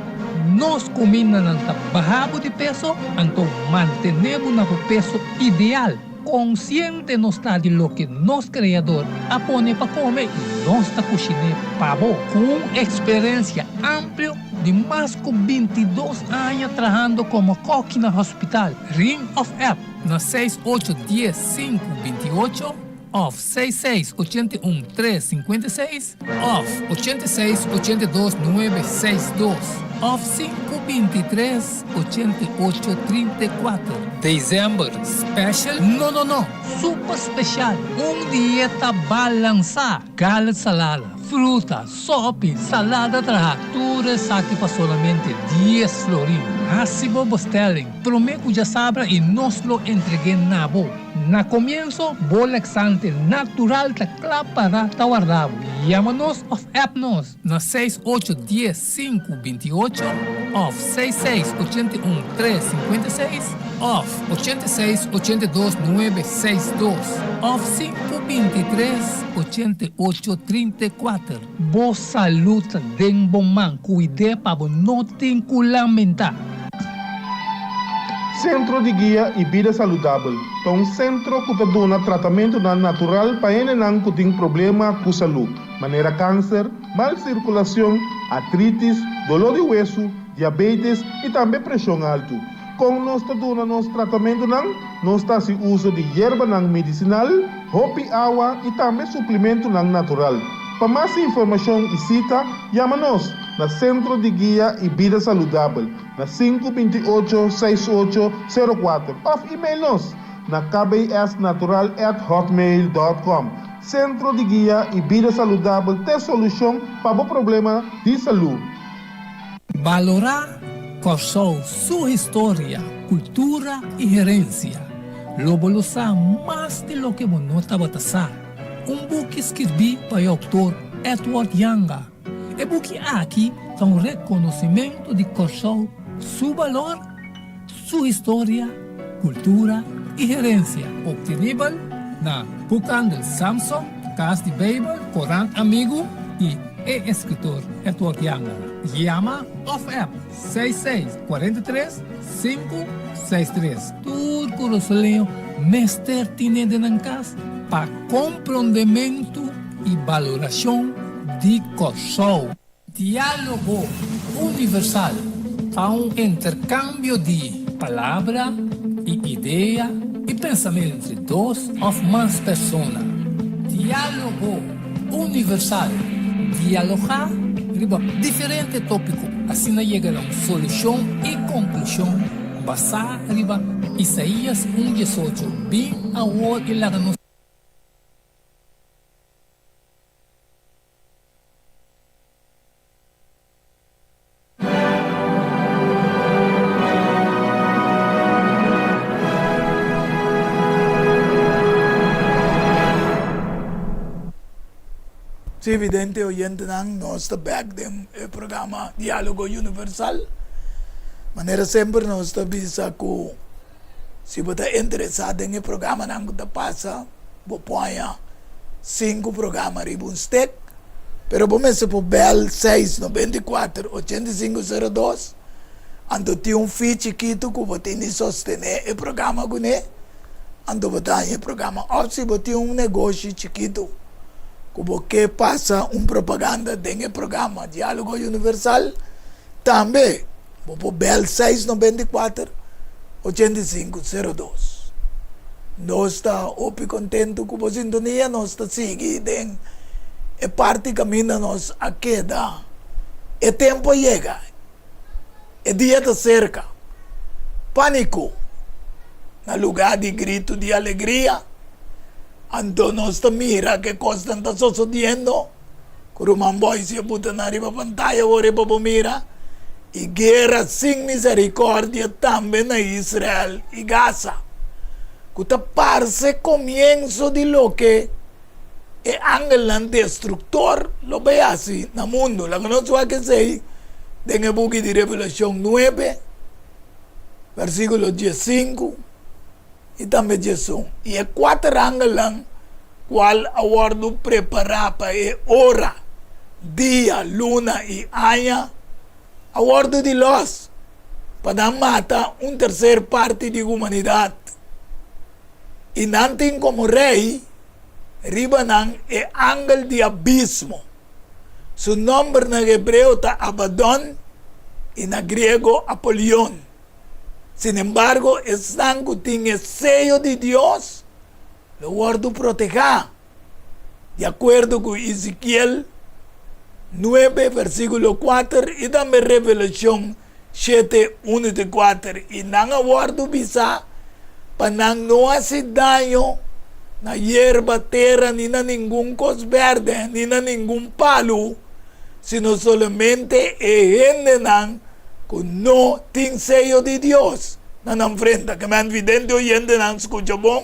nos kumindanan ta baha bo di peso, anto mantené bo na bo peso ideal. Konsiente nos ta di loke nos Kreador a pone pa kome i nos ta kushiné pa bo. Ku un eksperensia amplio di mas ku 22 aña trahando komo kòki na hospital, Ring òf app na seis ocho dies sinku 28 òf seis seis 81 tres 56 òf 86 82 nuebe seis dos òf sinku 23 88 34. December special? No no no! Super special! Un dieta balansá! Garlic salada, fruta, sopi, salada traha, tur esaki pa solamente dies florin. Hasi bo bestelling promé ku djasabra i nos lo entreg'é na bo. Na komienso, bo laxante natural ta kla para ta warda bo. Yama nos òf app nos na seis ocho dies sinku 28 òf seis seis 81 tres 56 òf 86 82 nuebe seis dos òf sinku 23 88 34. Bo salud ta den bo man, kuid'é pa bo no tin ku lamentá. Sentro di Guia i Bida Saludabel ta un sentro ku ta duna tratamentunan natural pa hendenan ku tin problema ku salú, manera kanser, mal sirkulashon, artritis, doló di wesu, diabetes i tambe preshon altu. Kon nos ta duna nos tratamentunan? Nos ta hasi uso di yerbanan medisinal, hopi awa i tambe suplimentunan natural. Pa mas informashon i sita, yama nos na Sentro di Guia i Bida Saludabel na sinku 28 68 04 òf email nos na kbsnatural at hotmail dòt kòm. Sentro di Guia i Bida Saludabel t'e solushon pa bo problema di salú. Balorá Kòrsou su historia, kultura i herensia. Lo bo lo sa mas di loke bo no tabata sa. Un buki skirbí pa e outor Edward Janga. E buki aki ta un rekonosimentu di Kòrsou su balor, su historia, kultura i herensia. Optenibel na Boekhandel Samson, Kas di Beibel, Korant Amigu i e eskritor Edward Janga. Yama òf app 66 43 563. Tur kurasoleño mester tine den nan kas pa komprondementu i balorashon di Kòrsou. Diálogo Universal ta un interkambio di palabra i idea i pensamentu entre dos òf mas persona. Diálogo Universal, dialogá riba diferente tópiko, asina yega na un solushon i konklushon basá riba Isaías un 18, Bin awor i laga nos. Sí, vidente oyentenan, nos ta bek den e programa Diálogo Universal. Manera semper nos ta bisa ku si bo ta interesá den e programanan ku ta pasa, Bo por haña sinku programa riba un stek, pero bo mester por bèl seis 94 85 02, anto tin un fee chikitu ku bo tin di sostené e programa kuné, anto bo ta haña e programa. Òf si bo tin un negoshi chikitu ku bo ke pasa un propaganda den e programa Diálogo Universal, tambe. Bo por bel seis 94 85 02. Nos ta hopi kontentu ku bo sintonia. Nos ta sigui den e parti kaminda nos a keda. E tempu a yega. E dia ta serka. Pániko na lugá di gritu di alegria. Anto nos ta mira ke kosnan ta sosodiendo. Ku ruman Boyce a buta nan riba pantaya awor e pa bo mira, i guera sin misericordia tambe na Israel i Gaza, ku ta parse komienso di loke e angelnan destruktor lo bai hasi na mundu. Laga nos wak esei den e buki di Revelashon nuebe, versikulo diesinku. i tambe djesun. I e kuater angelnan kual a wòrdu prepará pa e ora, dia, luna i aña, a wòrdu di lòs pa nan mata un terser parti di humanidat. I nan tin komo rei riba nan e angel di abismo. Su nòmber na hebreo ta Abadòn i na griego Apolion. Sinembargo, esnan ku tin e seyo di Dios lo wòrdu protehá, di akuerdo ku Ezekiel nuebe versíkulo kuater i tambe Revelashon shete unu te kuater. I nan a wòrdu bisá pa nan no hasi daño na yerba, tera, ni na ningun kos bèrdè, ni na ningun palu, sino solamente e hendenan ku no tin seyo di Dios na nan frenta. Ke men vidente oyentenan skucha bon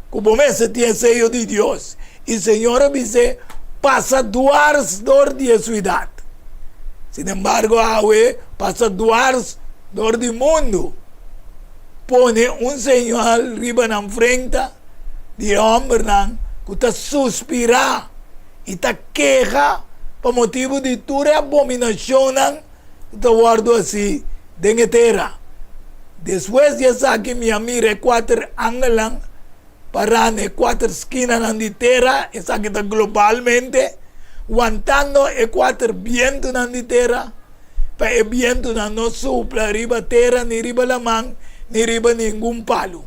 ku bo mester tin e seyo di Dios. I Señor a bis'é, Pasa duars dor di e suidat. Sinembargo awe pasa duars dor di mundu. Pone un señal riba nan frenta di e hòmbernan ku ta suspirá i ta keha pa motibu di tur e abominashonnan ku ta wòrdu hasí den e tera. Despues di esaki mi a mira e kuater angelnan pará na e kuater skinanan di tera, esaki ta globalmente, wantando e kuater bientunan di tera, pa e bientunan no supla riba tera ni riba laman ni riba ningun palu.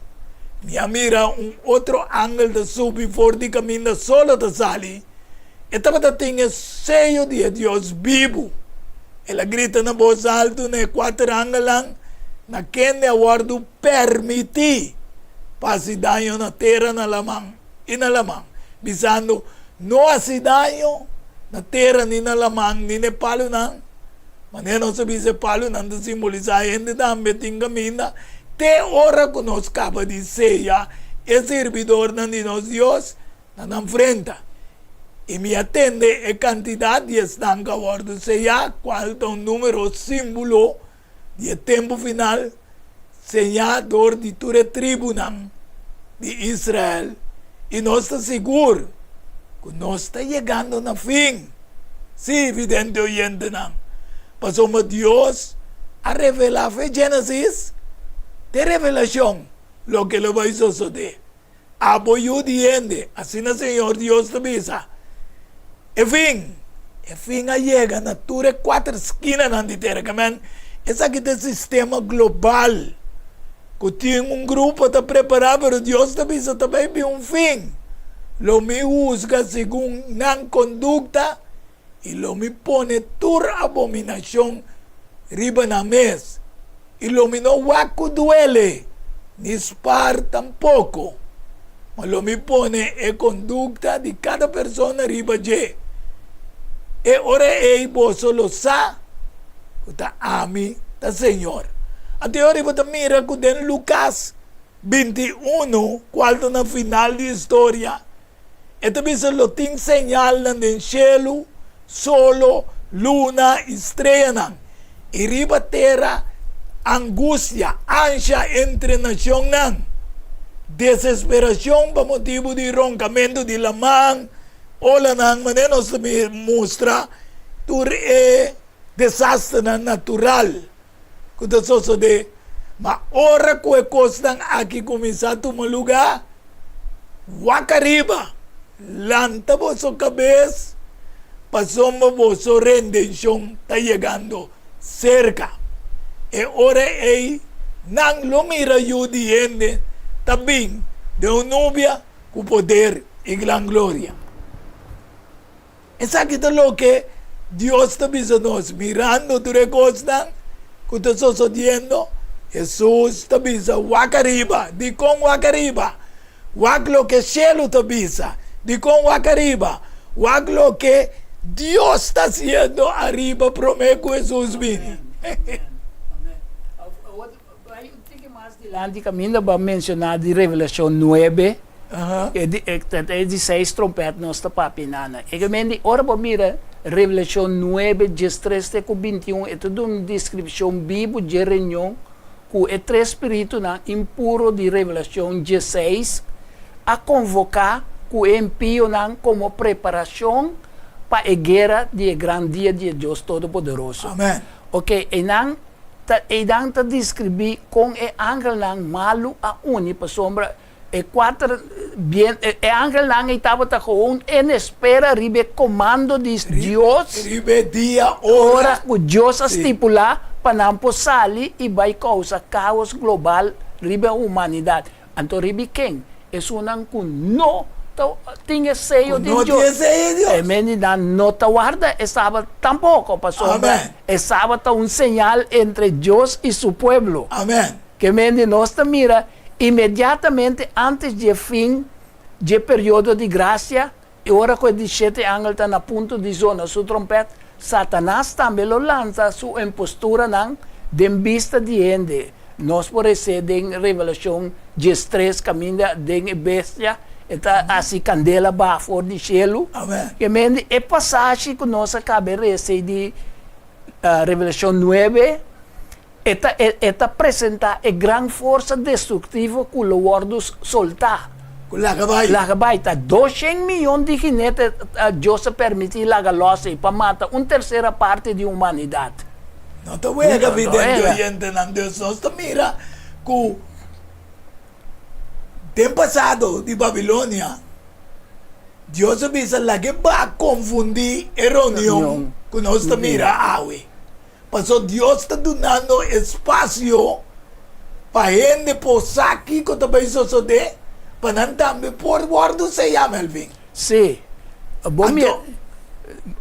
Mi a mira un otro angel ta subi for di kaminda solo ta sali. E tabata tin e seyo di e Dios bibu. El a grita na bos altu na e kuater angelnan, na kende a wòrdu pèrmití pa hasi daño na tera, na laman i na laman, bisando, No hasi daño na tera ni na laman ni na e palunan. Manera nos a bisa, e palunan ta simbolisá hende tambe tin kaminda te ora ku nos kaba di seya e sirbidornan di nos Dios na nan frenta. I mi a tende e kantidat di esnan ku a wòrdu seyá, kual ta un número símbolo di e tempu final, señá dor di tur e tribunan di Israel, i nos ta sigur ku nos ta yegando na fin. Sí, vidente oyentenan, pasobra Dios a revelá fe Génesis te Revelashon loke lo bai sosodé. Abo yu di hende, asina Señor Dios ta bisa, E fin, e fin a yega na tur e kuater skinanan di tera. Ke men, esaki ta e sistema global ku tin un grupo ta prepará, pero Dios ta bisa ta bai bin un fin. Lo mi husga segun nan kondukta i lo mi pone tur abominashon riba nan mes. I lo mi no wak ku duele, ni spar tampoko, ma lo mi pone e kondukta di kada persona riba dje. E ora ei boso lo sa ku ta ami ta Señor. Anto e ora ei bo ta mira ku den Lukas 21, kual ta na final di historia, E ta bisa lo tin señalnan den shelu, solo, luna i streanan, i riba tera angustia, ansha entre nashonnan, desesperashon pa motibu di ronkamentu di laman, olanan, manera nos ta mustra tur e desasternan natural. ku ta sosodé. Ma ora ku e kosnan aki kuminsá tuma lugá, wak ariba, lanta boso kabes, pasobra boso rendenshon ta yegando serka. E ora ei nan lo mira Yu di hende ta bin den un nubia ku poder i gran gloria. Esaki ta loke Dios ta bisa nos. Mirando tur e kosnan ku ta sosodiendo, Hesus ta bisa, Wak ariba. Dikon wak ariba? Wak loke shelu ta bisa. Dikon wak ariba? Wak loke Dios ta hasiendo ariba promé ku Hesus bini. Bai un tiki mas dilanti kaminda bo a menshoná di Revelashon nuebe, e di e ta e di seis trompèt nos ta papia nana. E ke men di ora bo mira Revelashon nuebe diestres te ku bintiun e ta duna un deskripshon bibu dje reunion ku e tres spiritunan impuro di Revelashon diesseis a konvoká ku e impionan komo preparashon pa e guera di e gran dia di e Dios Todopoderoso. Amen. Oke, einan Ta einan ta deskribí kon e angelnan malu a uni pasobra e kuater bien e angelnan ei tabata gewoon en espera riba e komando di Dios Riba e dia, ora ora ku Dios a stipulá pa nan por sali i bai kousa kaos global riba humanidat. Anto riba ken? Esunnan ku no ta tin e seyo Ku di no tin e Dios. seyo di Dios. E mende nan no ta warda e sabat tampoko, pasobra Amen. e sabat ta un señal entre Dios i su pueblo. Amen. Ke mende nos ta mira inmediatamente antes dje fin dje periodo di grasia, I ora ku e di shete angel ta na punto di zona su trompèt, Satanas tambe lo lansa su imposturanan den bista di hende. Nos por resé den Revelashon diestres kaminda den e bestia e ta hasi kandela baha for di shelu. Ke mende e pasashi ku nos a kaba rese di Revelashon nuebe E ta e ta presentá e gran forsa destruktivo ku lo wòrdu soltá. Ku laga bai. Laga bai. Ta doshen miyon di ginete Dios a permití laga lòs ei pa mata un tersera parti di humanidat. No ta wega, vidente oyentenan. Dios nos ta mira. ku den pasado di Babilonia, Dios a bisa lag'é ba konfundí e reunion ku nos ta mira awe. Paso Dios ta dunando espasio pa hende por sa kiko ta bai sosodé, pa nan tambe por wòrdu seyá, Melvin. Sí. Bo mira,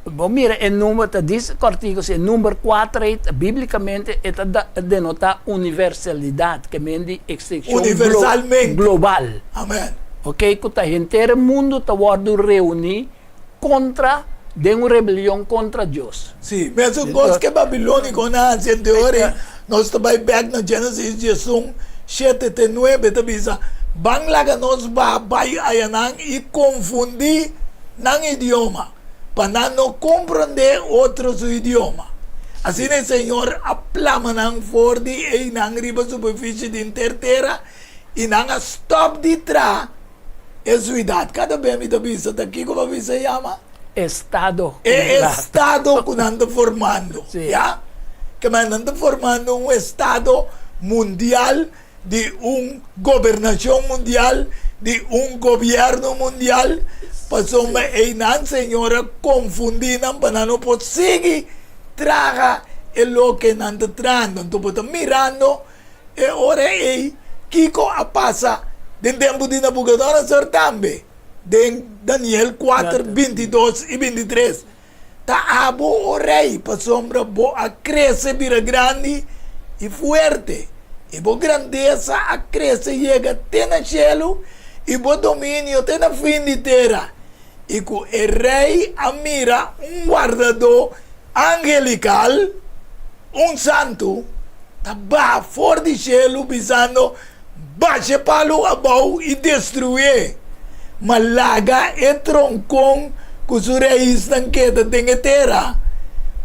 bo mira e number ta dis kòrtiku si e number kuater ei bíblikamente e ta denotá universalidat, ke men di ekstekshon Universalmente. global. Amen. Oke, ku ta henter e mundu ta wòrdu reuní kontra den un rebelion kontra Dios. Sí, mesun kos ke babilónikonan a hasi ente ora ei, nos ta bai bèk na Génesis diesun, shete te nuebe ta bisa, Ban laga nos baha bai ayanan i konfundí nan idioma, pa nan no komprondé otro su idioma. Asina e Señor a plama nan for di einan riba superfisie di henter tera, i nan a stòp di traha E suidat, kada be mi ta bisa, ta kiko pa bisa yama? Estado. E estado ku nan ta formando, ya. Ke men nan ta formando un estado mundial di un gobernashon mundial, di un gobièrnu mundial, pasobra einan Señor a konfundí nan pa nan no por sigui traha e loke nan ta trahando. Anto bo ta mirando E ora ei, kiko a pasa den tempu di Nabucodonosor tambe? Den Daniel kuater, bintidos i bintitres, Ta abo, o rei, pasobra bo a krese bira grandi i fuerte, i bo grandesa a krese yega te na shelu, i bo dominio te na fin di tera. I ku e rei a mira un wardadó angelikal, Un santu ta baha for di shelu bisando, Basha e palu abou i destruié, ma laga e tronkon ku su raisnan keda den e tera,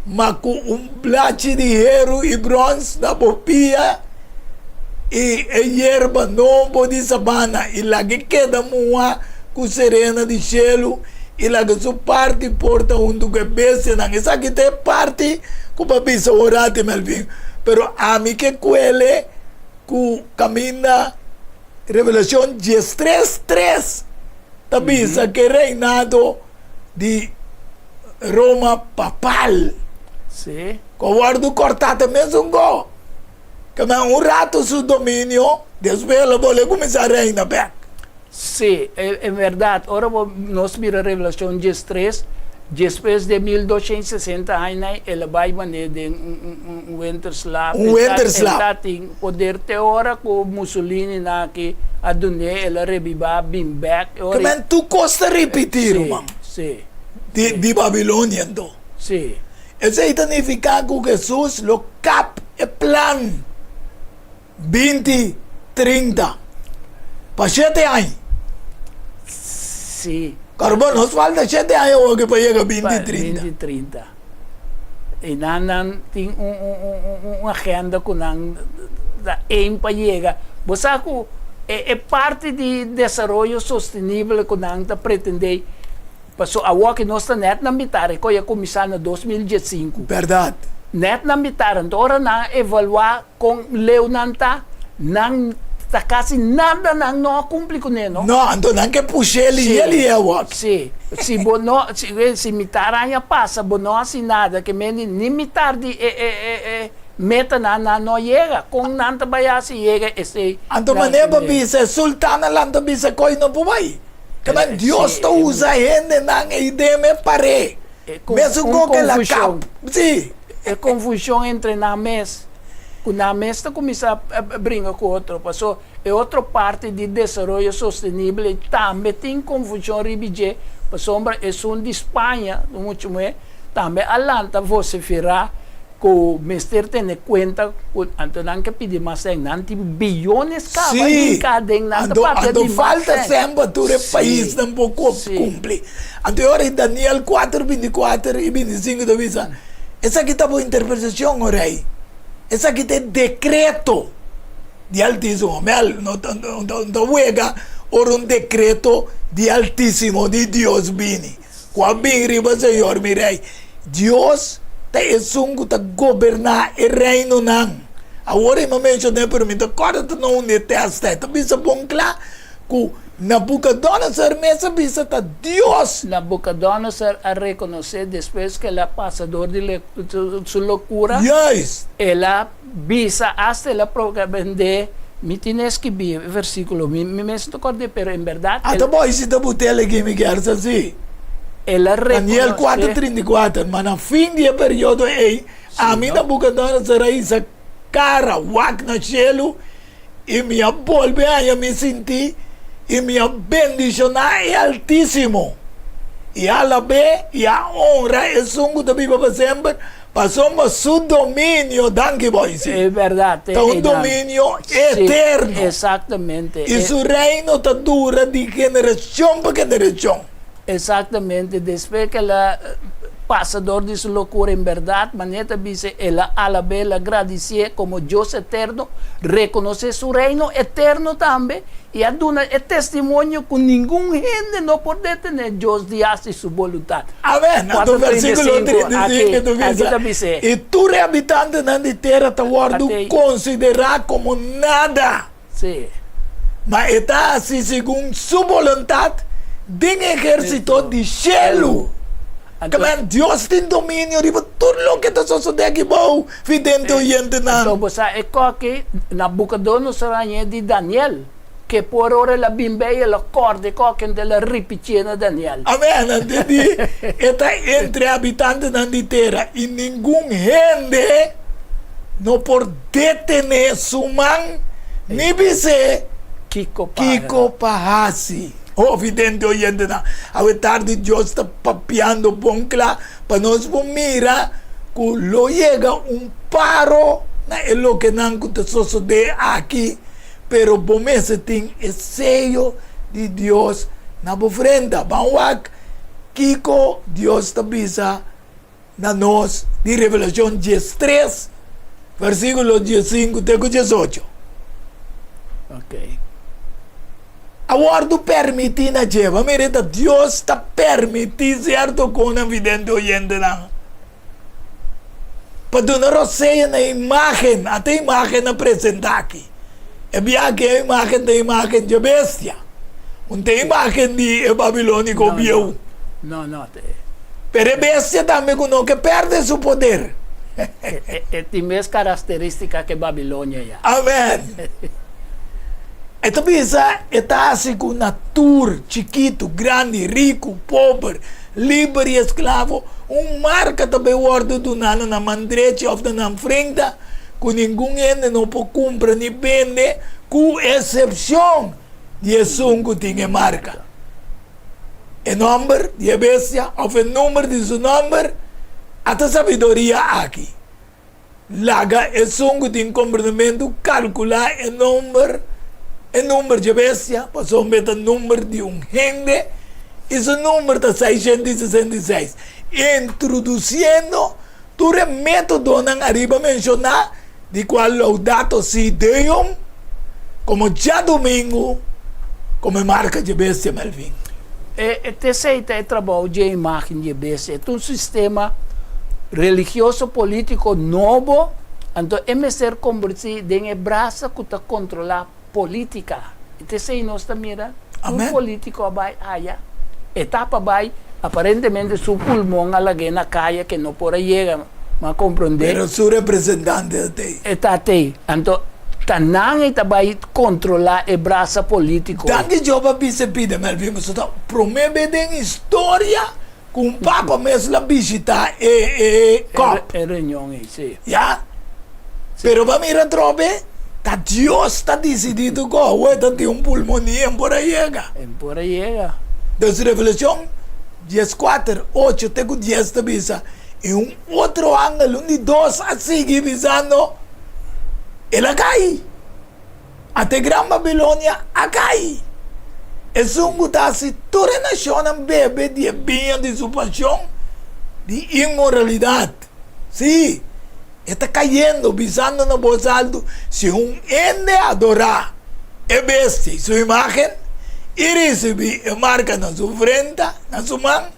ma ku un blachi di heru i bròns na bo pia i e yerba nobo di sabana, i lag'é keda muhá ku serena di shelu i laga su parti por ta huntu ku e bestianan. Esaki ta e parti ku bo a bisa ora ti Melvin. Pero ami ke kuele ku kaminda Revelashon diestres tres ta bisa ku e reinado di Roma papal ku a wòrdu kòrtá ta mesun go. Kaba un ratu su dominio, despues el a bolbe kuminsá reina bèk. Sí, en berdad, ora bo nos mira Revelacion diestres, despues de 1260 aña el a bai manera den un winterslaap. Un winterslaap. El ta tin poder te ora cu Mussolini nan aki a dun'é, el a rebiba, bin bek. Ke men tur cos ta ripiti, ruman. Sí, sí. Di Babilonia anto. Sí. Esei ta nifica cu Jesus lo kap e plan. 20, 30, pa shete aña. Sí. Pero bo nos falta shete aña awoki pa yega 20, 30. 20, 30. I nan nan tin un un un un agenda ku nan ta aim pa yega. Bo sa ku e e parti di desaroyo sostenibel ku nan ta pretendé, paso awoki nos ta nèt na mitar, e koe a kuminsá na 2015. Bèrdat. Nèt na mitar, anto ora nan a evaluá Kon leu nan ta, nan ta kasi nada nan no a kumpli kuné, no. No, anto nan ke push'é lihe lihe awor. Sí, si bo no, si, si mitar aña pasa bo no hasi nada, ke mende ni mitar di e e e e metanan nan no yega. Kon nan ta bai hasi yega esei? Anto manera bo bisa e sultan a lanta bisa koi no por bai. Ke men Dios ta usa hendenan ei den e paré. Mesun kon ke la kap. Sí. E konfushon entre nan mes, ku nan mes ta kuminsá bringa ku otro, paso e otro parti di desaroyo sostenibel ei tambe tin konfushon riba dje, pasobra esun di Spaña, muchu muhé, tambe a lanta vosiferá ku mester tene kuenta ku anto nan ke pidi mas sèn, nan tin biyones kaba hinká den nan ta papia Anto di mas falta sèn. sèn pa tur e paisnan por kumpli. Anto e ora ei Daniel kuater bintikuater i bintisinku ta bisa, Esaki ta bo interpretashon, o rei, esaki ta e dekreto di Altísimo. Mel, no ta no ta wega ora un dekreto di Altísimo, di Dios bini, ku a bin riba Señor mi Rei. Dios ta esun ku ta goberná e reinonan. Awor ei mi a menshoné, pero mi ta kòrda ta na un e tèst ei. Ta bisa bon kla ku Nabukodonosor mes a bisa ta Dios. Nabukodonosor a rekonosé despues ku el a pasa dor di su lokura. Juist. El a bisa, asta el a proba bendé. Mi tin e skibí e versíkulo, mi mes no ta kòrd'é, pero en bèrdat el. Ata bo si ta butel aki, mi kier sa si. El a rekonosé. Daniel kuater 34, Ma na fin di e periodo ei, ami Nabukodonosor a hisa kara wak na shelu, i mi a bolbe haña mi sintí, i mi a bendishoná e Altísimo, i a alab'é i a honra Esun ku ta biba pa semper, pasobra su dominio, danki Boise, E bèrdat, ta un dominio eterno. Sí, eksaktamente. I su reino ta dura di generashon pa generashon. Exactamente, despues cu el a pasa door di su locura, en berdad, manera ta bisa, el a alab'é, el a gradicié como Dios eterno, reconoce su reino eterno tambe, y a duna e testimonio cu ningun hende no por detené Dios di haci su boluntad. Amen. Anto versículo 35, 35 aki ta ta bisa, bis'é. I tur e habitantenan di tera ta wòrdu Ate. konsiderá komo nada. Sí. Ma e ta hasi segun su boluntat den e ehérsito di shelu. Anto. Kmen Dios tin dominio riba tur loke ta sosodé aki bou, vidente oyentenan. Anto bo sa e koki Nabukodonosor a hañ'é di Daniel, ke por ora el a bin bei el a kòrda e koki anto el a ripitié na Daniel. Amèn. Anto di e ta entre habitantenan di tera i ningun hende no por Detené su man ni bis'é kiko pa hasi. Oh, vidente oyentenan, awe tardi Dios ta papiando bon kla pa nos por mira ku lo yega un paro na e lokenan ku ta sosodé aki, pero bo mester tin e seyo di Dios na bo frenta. Ban wak kiko Dios ta bisa na nos di Revelashon diestres, versíkulo diesinku te ku diesocho. Ok. A wòrdu permití na dje. Bo mira ta Dios ta permití sierto konan vidente oyentenan pa duna rosea na imágen, ata imágen a presentá aki. E biaha ku e imágen ta imágen dje bestia. Un ta imágen di e babilóniko bieu. No, no. Pero e bestia tambe ku no ke pèrdè su poder. E tin mes karakterístika ke Babilonia ya. Amèn. E ta bisa e ta hasi ku na tur, chikitu, grandi, riku, pober, liber i esklavo, un marka ta bai wòrdu duná na nan man drechi òf na nan frenta, ku ningun hende no por kumpra ni bende, ku esepshon di esun ku tin e marka. E nòmber di e bestia òf e number di su nòmber a ta sabiduria aki. Laga esun ku tin komprendementu kalkulá e nòmber, e number dje bestia, pasobra e ta number di un hende i su number ta 666, introdusiendo Tur e métodonan ariba menshoná, di kual Laudato Si Deum, komo djadumingu, komo e marka dje bestia, Melvin. E tesei ta e trabou dje imágen dje bestia. E ta un sistema religioso-polítiko nobo, anto e mester kombertí den e brasa ku ta kontrolá Politica. Y ta esey nos ta mira tur politico a bay aya. E tapa bay, aparentemente su pulmon a lag'é na caya que no por a yega, m'a comprende. Pero su representante ta tey. E ta tey. Anto ta nan ey ta bay controla e brasa politico. Danki Job a bisa e pida Melvin pasobra ta prome be den historia Ku un papa mes la bishitá e e kòp. E reunion ei, sí. Ya. Pero bo a mira atrobe, ta Dios ta disidí tur kos. Awor ta tin un pulmonia en por a yega. En por a yega. Dus Revelashon dieskuater, ocho te ku dies ta bisa, I un otro angel, un di dos, a sigui bisando, El a kai! Ata e gran Babilonia a kai! Esun ku ta hasi tur e nashonnan bebe di e biña di su pashon di inmoralidat. Sí, e ta kayendo, bisando na bos altu, Si un hende adorá e bestia i su imágen i risibí e marka na su frenta, na su man,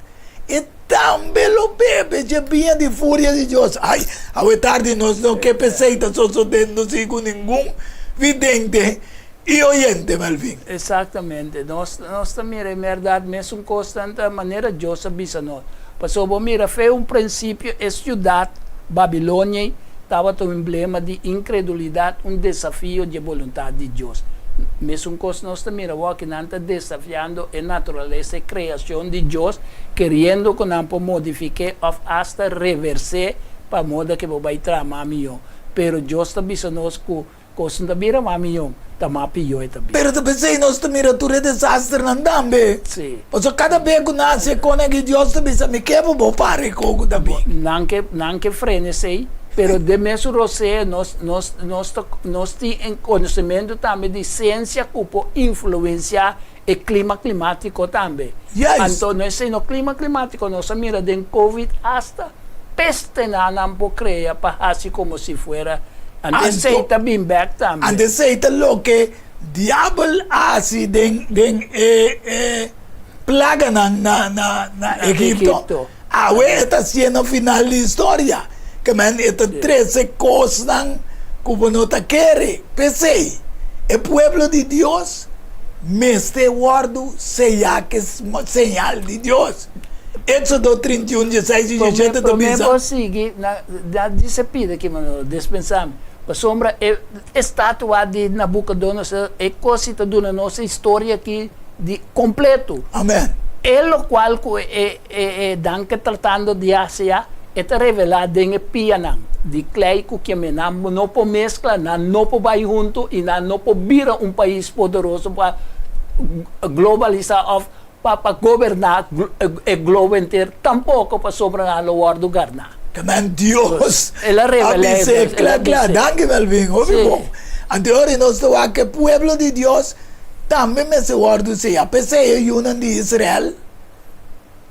e. tambe lo bebe dje biña di furia di Dios. Ai, awe tardi nos no ke p'esei ta sosodendo si ku ningun vidente i oyente, Melvin. Exactamente. Nos, nos ta mira e merdat mesun kosnan ta manera Dios a bisa nos. Pasobra bo mira fe un prinsipio e siudat Babilonia ei tabata un emblema di inkredulidat, un desafio dje boluntat di Dios. Mesun kos nos ta mira awor ki nan ta desafiando e naturalesa, e kreashon di Dios, keriendo ku nan por modifik'é òf asta revers'é pa moda ke bo bai traha mas mihó. Pero Dios ta bisa nos ku Kos no ta bira mas mihó, ta mas pió e ta bira. Pero ta p'esei nos ta mira tur e desasternan tambe. Sí. Pasobra kada be ku nan hasi e kon aki, Dios ta bisa, Mi ke pa bo para e kon ku ta bin. Nan ke, nan ke frena esei, pero den mesun rosea nos, nos, nos ta, nos tin e konosementu tambe di siensia ku por influensiá e klima klimátiko tambe. Juist. Anto no esei no klima klimátiko, nos a mira den covid asta pestenan nan por krea pa hasi komo si fuera anto esei ta bin bèk tambe. Anto esei ta loke diabel a hasi den den e e plaganan na na na Egipto. Awe e ta hasié na final di historia. Ke men e ta trese kosnan ku bo no ta kere. P'esei, e pueblo di Dios mester wòrdu seyá ku e señal di Dios. Éxodo 31, 16 i 17 ta bisa. Promé bo sigui na dise pida ki manera, dispensá mi, pasobra e estatua di Nabucodonosor, e kos si ta duna nos e historia aki di kompleto. Amèn. E lokual ku e e dan ke tratando di hasi ya, e ta revelá den e pianan di klei ku keme nan no por meskla, nan no por bai huntu i nan no por bira un pais poderoso pa globalisá òf pa pa goberná e globo henter tampoko pasobra nan lo wòrdu garná. Amen Dios El a a revelá e bis'é el kla a kla. bis'é. Danki Melvin, hopi Sí. bon. Anto e ora nos ta wak e pueblo di Dios tambe mester wòrdu señá. P'esei e yunan di Israel.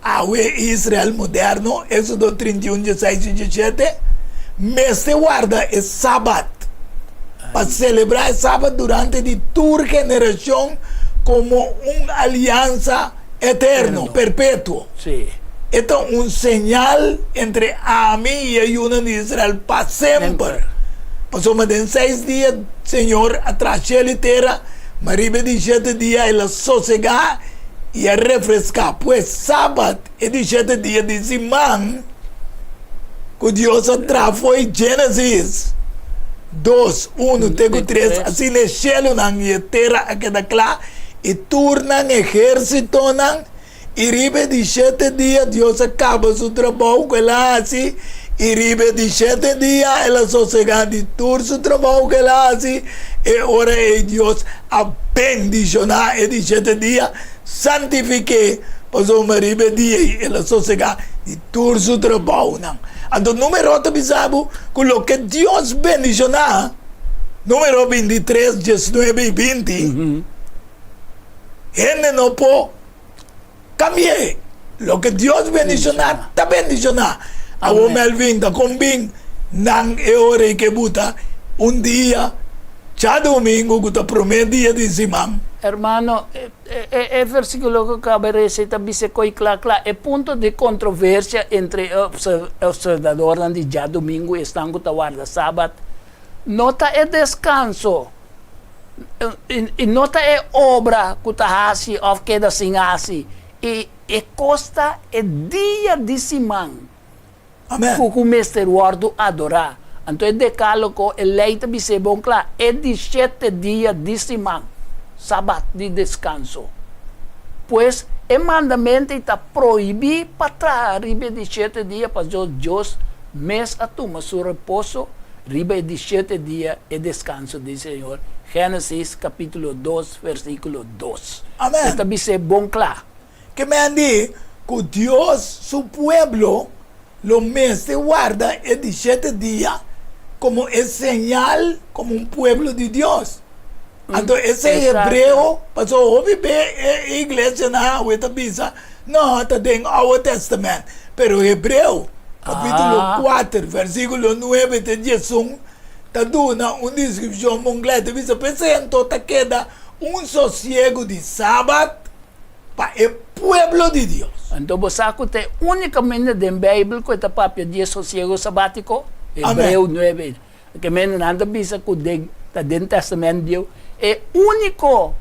Awe Israel moderno, Éxodo 31, 16 i 17, mester warda e Sabat pa selebrá e Sabat durante di tur generashon komo un aliansa eterno, perpetuo. E ta un señal entre ami i e yunan di Israel pa semper. Pasobra den seis dia Señor a traha shelu i tera, ma riba e di shete dia el a sosegá i a refreská. Pues, Sabat, e di shete dia di siman ku Dios a traha fo'i Génesis dos, unu te ku tres, asina e shelunan i e tera a keda kla, i tur nan ehérsitonan. I riba e di shete dia Dios a kaba su trabou ku el a hasi, i riba e di shete dia el a sosegá di tur su trabou ku el a hasi. E ora ei Dios a bendishoná e di shete dia, santifik'é, pasobra riba e dia ei el a sosegá di tur su trabounan. Anto Número ta bisa bo ku loke Dios bendishoná, Número 23, 19 i 20, Hende no por cambi'é. Loke Dios bendiciona, ta bendiciona. Awor Melvin ta con bin nan e ora ei ke buta un dia djadomingo ku ta prome dia di siman. Hermano, e versiculo ku acaba resa ta bisa koi kla kla. E punto di controversia entre e observadornan di djadomingo i esnan ku ta warda sabat no ta e descanso. I no ta e obra ku ta hasi òf keda sin hasi. I e kos ta e dia di siman ku ku mester wòrdu adorá. Anto e dekálogo, e lei ta bis'é bon kla, e di shete dia di siman, sabat di deskanso. Pues, e mandamentu ei ta prohibí pa traha riba e di shete dia, pasobra Dios mes a tuma su reposo Riba e di shete dia e deskanso di Señor, Génesis kapítulo dos versíkulo dos. Amèn. E ta bis'é bon kla. Ke men di ku Dios su pueblo lo mester warda e di shete dia komo e señal komo un pueblo di Dios. Anto esei hebreo, pasobra hopi be e iglesianan awe ta bisa, no, ta den Oude Testament. Pero Hebreo, kapítulo kuater, versíkulo nuebe te diesun, ta duna un deskripshon bon kla. E ta bisa, P'esei anto ta keda un sosiegu di sabat. pa e pueblo di Dios. Anto bo sa ku ta e únikamente den Beibel ku e ta papia di e sosiego sabátiko? Hebreo nuebe. Ke mende nan ta bisa ku den ta den Tèstamènt Bieu e úniko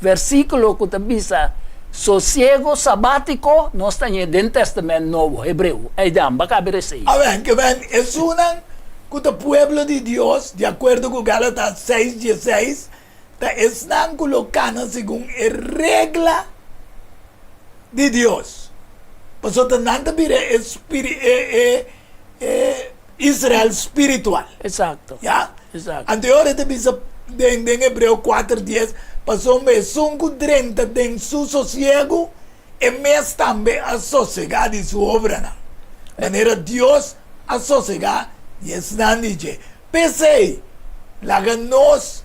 versíkulo ku ta bisa sosiego sabátiko nos ta hañ'é den Tèstamènt Nobo, Hebreo. Eidan, bo a kaba resei. Amen. Ke men esunnan ku ta pueblo di Dios, di akuerdo ku Gálatas seis dieseis, ta esnan ku lo kana segun e regla di Dios, pasobra ta nan ta bira e spiri e e e Israel spiritual. Exacto. Ya? Exacto. Anto e ora e ta bisa den den Hebreo kuater dies, pasobra esun ku drenta den su sosiegu, e mes tambe a sosegá di su obranan, manera Dios a sosegá di esnan di dje. P'esei, laga nos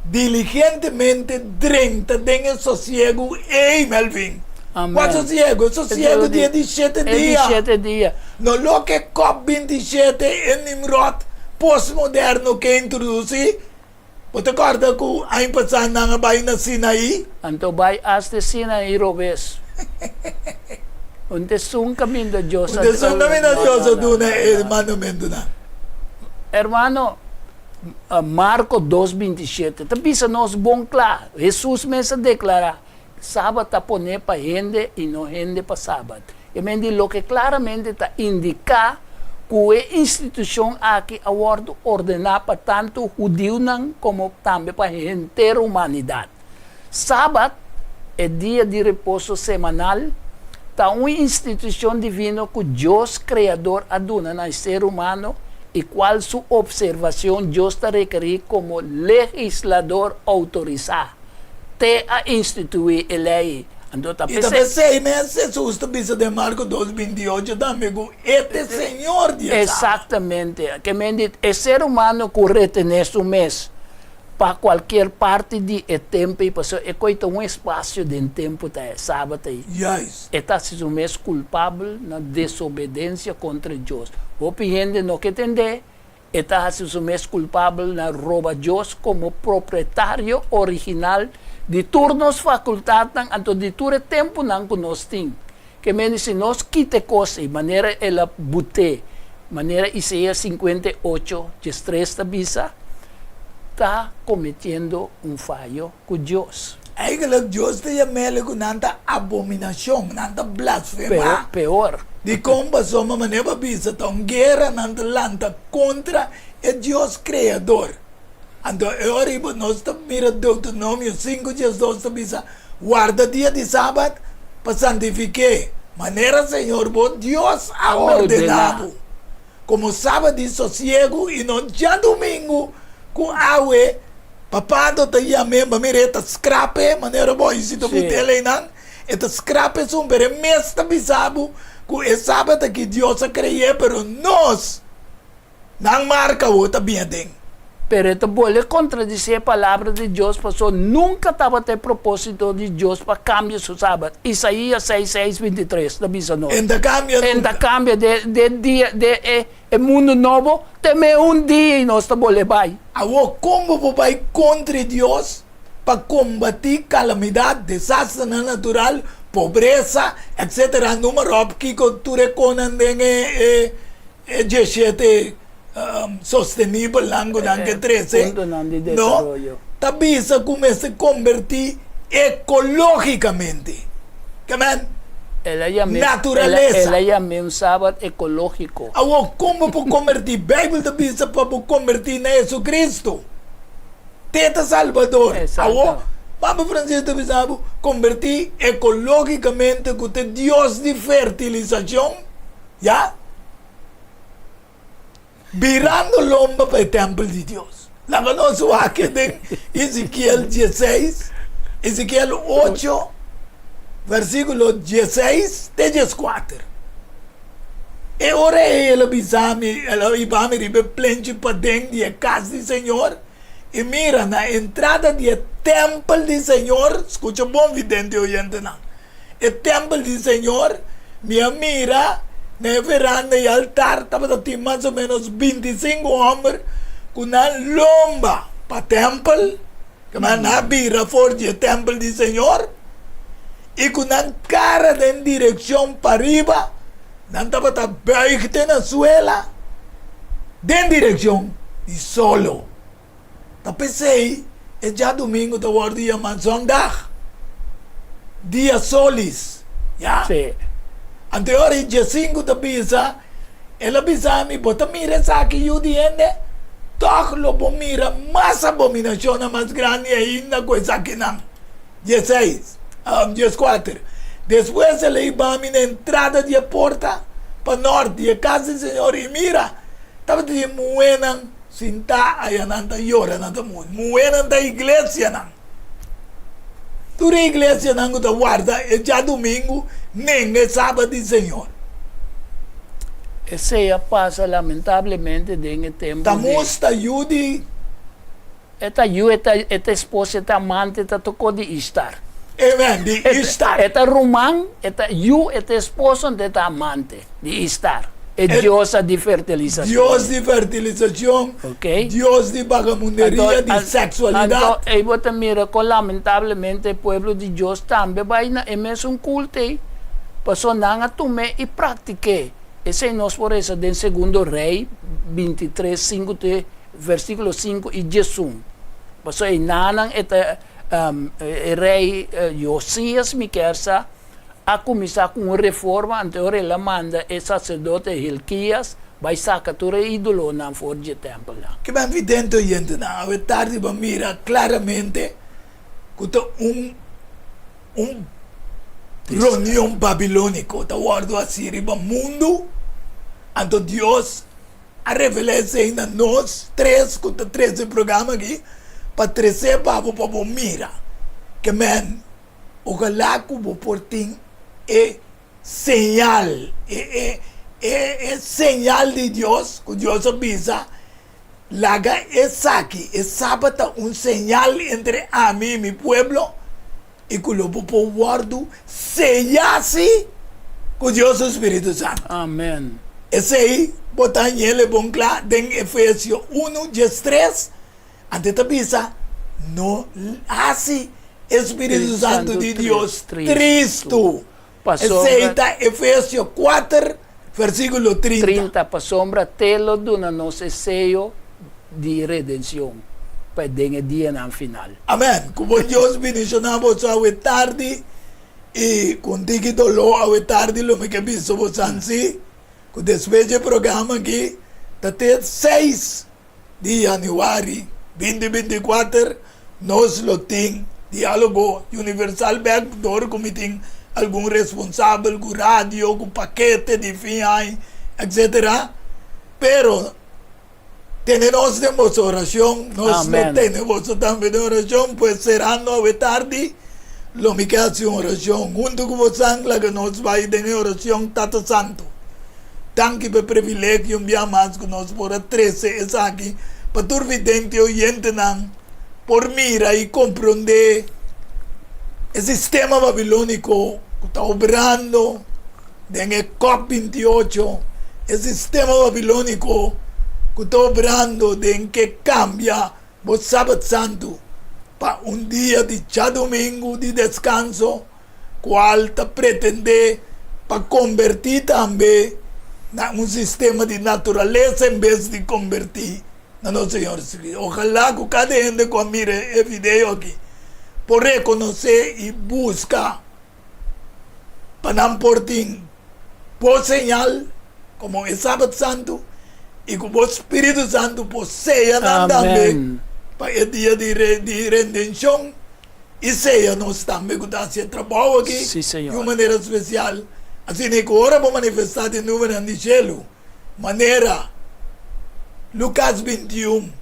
diligentemente drenta den e sosiegu ei, Melvin. Amen. Kua sosiegu? E sosiegu di e di shete E di dia. shete dia. No loke Cop 27 e Nimrod postmoderno ke introdusí. Bo ta kòrda ku aña pasá nan a bai na Sinaí? Anto bai hasta e Sinaí robes. Un ta esun kaminda Dios a. Un ta esun kaminda Dios a duna e mandamentunan. Hermano, Marko dos 27 ta bisa nos bon kla, Hesus mes a deklará, Sabat ta poné pa hende i no hende pa sabat. E men di loke klaramente ta indiká ku e institushon aki a wòrdu ordená pa tantu hudiunan komo tambe pa henter humanidat. Sabat, e dia di reposo semanal, ta un institushon divino ku Dios Kreador a duna na e ser humano i kual su opservacion Dios ta rekerí komo legislador outorisá. Te a instituí e lei, anto ta I ta p'esei. p'esei mes Hesus ta bisa den Marko dos 28 tambe ku e ta e Señor di e Sabat. Exactamente. Ke men di e ser humano ku retené su mes pa kualkier parti di e tempu ei, pasobra e koi ta un espasio den tempu ta e Sabat ei. Juist. E ta hasi su mes kulpabel na desobedensia kontra Dios. Hopi hende no ke tendé, E ta hasi su mes kulpabel na roba Dios komo propietario original di tur nos fakultatnan, anto di tur e tempunan ku nos tin. Ke mende si nos kita e kos ei manera el a but'é, manera Isaías 58, 13 ta bisa, ta kometiendo un fayo ku Dios. Eigenlijk Dios ta yam'el ku nan ta abominashon, nan ta blasfemá. Pero peor. Dikon? Pasobra manera bo a bisa ta un guera nan ta lanta kontra e Dios Kreador. Anto e ora ei bo nos ta mira Deuteronomio sinku 12 ta bisa, Warda dia di sabat pa santifik'é, manera Señor bo Dios a ordená bo. Komo sabat di sosiegu i no djadumingu ku awe papado ta yam'é ba mira e ta skrap'é manera bo a hisi ta butel einan e ta skrap esun pero e mes ta bisa bo ku e sabat aki Dios a kre'é pero nos nan marka awo ta bin aden. Pero e ta bolbe kontradisí e palabra di Dios pasobra nunka tabata e propósito di Dios pa kambia su sabat. Isaías seis seis 23 ta bisa nos. En ta kambia nunka. En ta kambia de de dia de e e mundu nobo te me un dia i nos ta bolbe bai. Awor kon bo por bai kontra e Dios pa kombatí kalamidat, desasternan natural, pobresa, etsetera, numa ròp kiko tur e konan den e e E dieshete sostenibelnan ku nan ke trese no ta bisa ku mester kombertí ekológikamente. Ke men? Naturalesa. El a yam'é un sabat ekológiko. Awor, kon bo por kombertí? Beibel ta bisa pa bo kombertí na Jesucristo. Te ta Salbador. Awor, Papa Francisco ta bisa bo kombertí ekológikamente ku ta Dios di fertilisashon. Ya. Birando lomba pa e tèmpel di Dios. Laga nos wak den Ezekiel dieseis, Ezekiel ocho, versíkulo dieseis te dieskuater. E ora ei el a bisa mi, el a hiba mi riba e plenchi paden di e kas di Señor, i mira, na entrada di e tèmpel di Señor, skucha bon, vidente oyentenan, E tèmpel di Señor, mi a mira na e veranda i altar tabata tin mas o ménos 25 hòmber ku nan lomba pa tèmpel, ku nan a bira for di e tèmpel di Señor. I ku nan kara den direkshon pariba, nan tabata buig te na suela den direkshon di solo. Ta p'esei e djadumingu ta wòrdu yamá zondag, dia solis, ya. Sí. Anto e ora e diesinku ta bisa, El a bisa mi, Bo ta mira esaki, yu di hende? Tòg lo bo mira mas abominashonnan mas grandi ainda ku esakinan. Dieseis, dieskuater. Despues el a hiba mi na entrada di e porta panòrt di e kas di señor, i mira, tabatin muhénan Sintá aya nan ta yora, nan ta muri. Muhénan ta iglesianan. Tur e iglesianan ku ta warda e djadumingu nenga e sabat di Señor. Esei a pasa lamentablemente den e tempu di. Tamuz ta yu di. E ta yu, e ta e ta esposa, e ta amante, e ta tokó di Ishtar. Amen, di Ishtar. E ta ruman, e ta yu, e ta esposo, anto e ta amante di Ishtar, e diosa di fertilisacion. Dios di fertilisacion, dios di bagamunderia, di sexualidad. Anto ei bo ta mira kon lamentablemente e pueblo di Dios tambe bai na e mesun culto ei, pasobra nan a tum'é i practik'é. Esei nos por resa den Segundo Rei bintitres, sinku te versiculo sinku i diesun. Pasobra einanan e ta E rei Josias mi kier sa a kuminsá ku un reforma, anto ora el a manda e saserdote Hilkias bai saka tur e ídolonan for dje tèmpelnan. Ke ban vidente oyentenan awe tardi bo a mira klaramente ku ta un un reunion babilóniko ta wòrdu hasi riba mundu, anto Dios A revelá esei na nos tres ku ta trese e programa aki pa tres'é pa bo pa bo mira. Ke men, ojalá ku bo por tin e señal, e e e e señal di Dios ku Dios a bisa, laga esaki, e sabat ta un señal entre ami i mi pueblo. i ku lo bo por wòrdu seyá sí ku Dios su spiritu santu. Amen. Esei bo ta hañ'el e bon kla den Efesio unu diestres, anto e ta bisa, No hasi e spiritu santu di Dios tristu. Esei ta Efesio kuater versíkulo 30. 30, pasobra te lo duna nos e seyo di redenshon pa den e dianan final. Amèn. Ku bo Dios bendishoná boso awe tardi i ku un tiki doló awe tardi lo mi ke bisa boso si ku despues di e programa aki ta te seis di yanüari binti 24 nos lo tin Diálogo Universal bek dor ku mi tin algun responsabel ku radio ku pakete di fin aña etcetera pero tene nos den boso orashon nos lo tene boso tambe den orashon pues serando awe tardi lo mi ke hasi un orashon huntu ku bosan laga nos bai den e orashon Tata Santu. Danki pa e privilegio un bia mas ku nos por a trese esaki pa tur vidente i oyentenan por mira i komprondé e sistema babilóniko ku ta obrando den e cop 28, e sistema babilóniko ku ta obrando den ke kambia bo Sabat Santu pa un dia di djadumingu di deskanso. cual ta pretende pa converti tambe na un sistema di naturalesa en bes di converti na nos Señor Jesucristo. Ojalá cu cada hende cu a mira e video aki por reconoce y busca pa nan por tin bo señal como e Sabat Santo y cu bo Spiritu Santo por seya nan tambe pa e dia di redencion. I sea nos tambe ku ta hasi e trabou aki Sí, Señor. di un manera spesial, asina ku ora bo manifestá den nubenan di shelu, manera Lukas 21,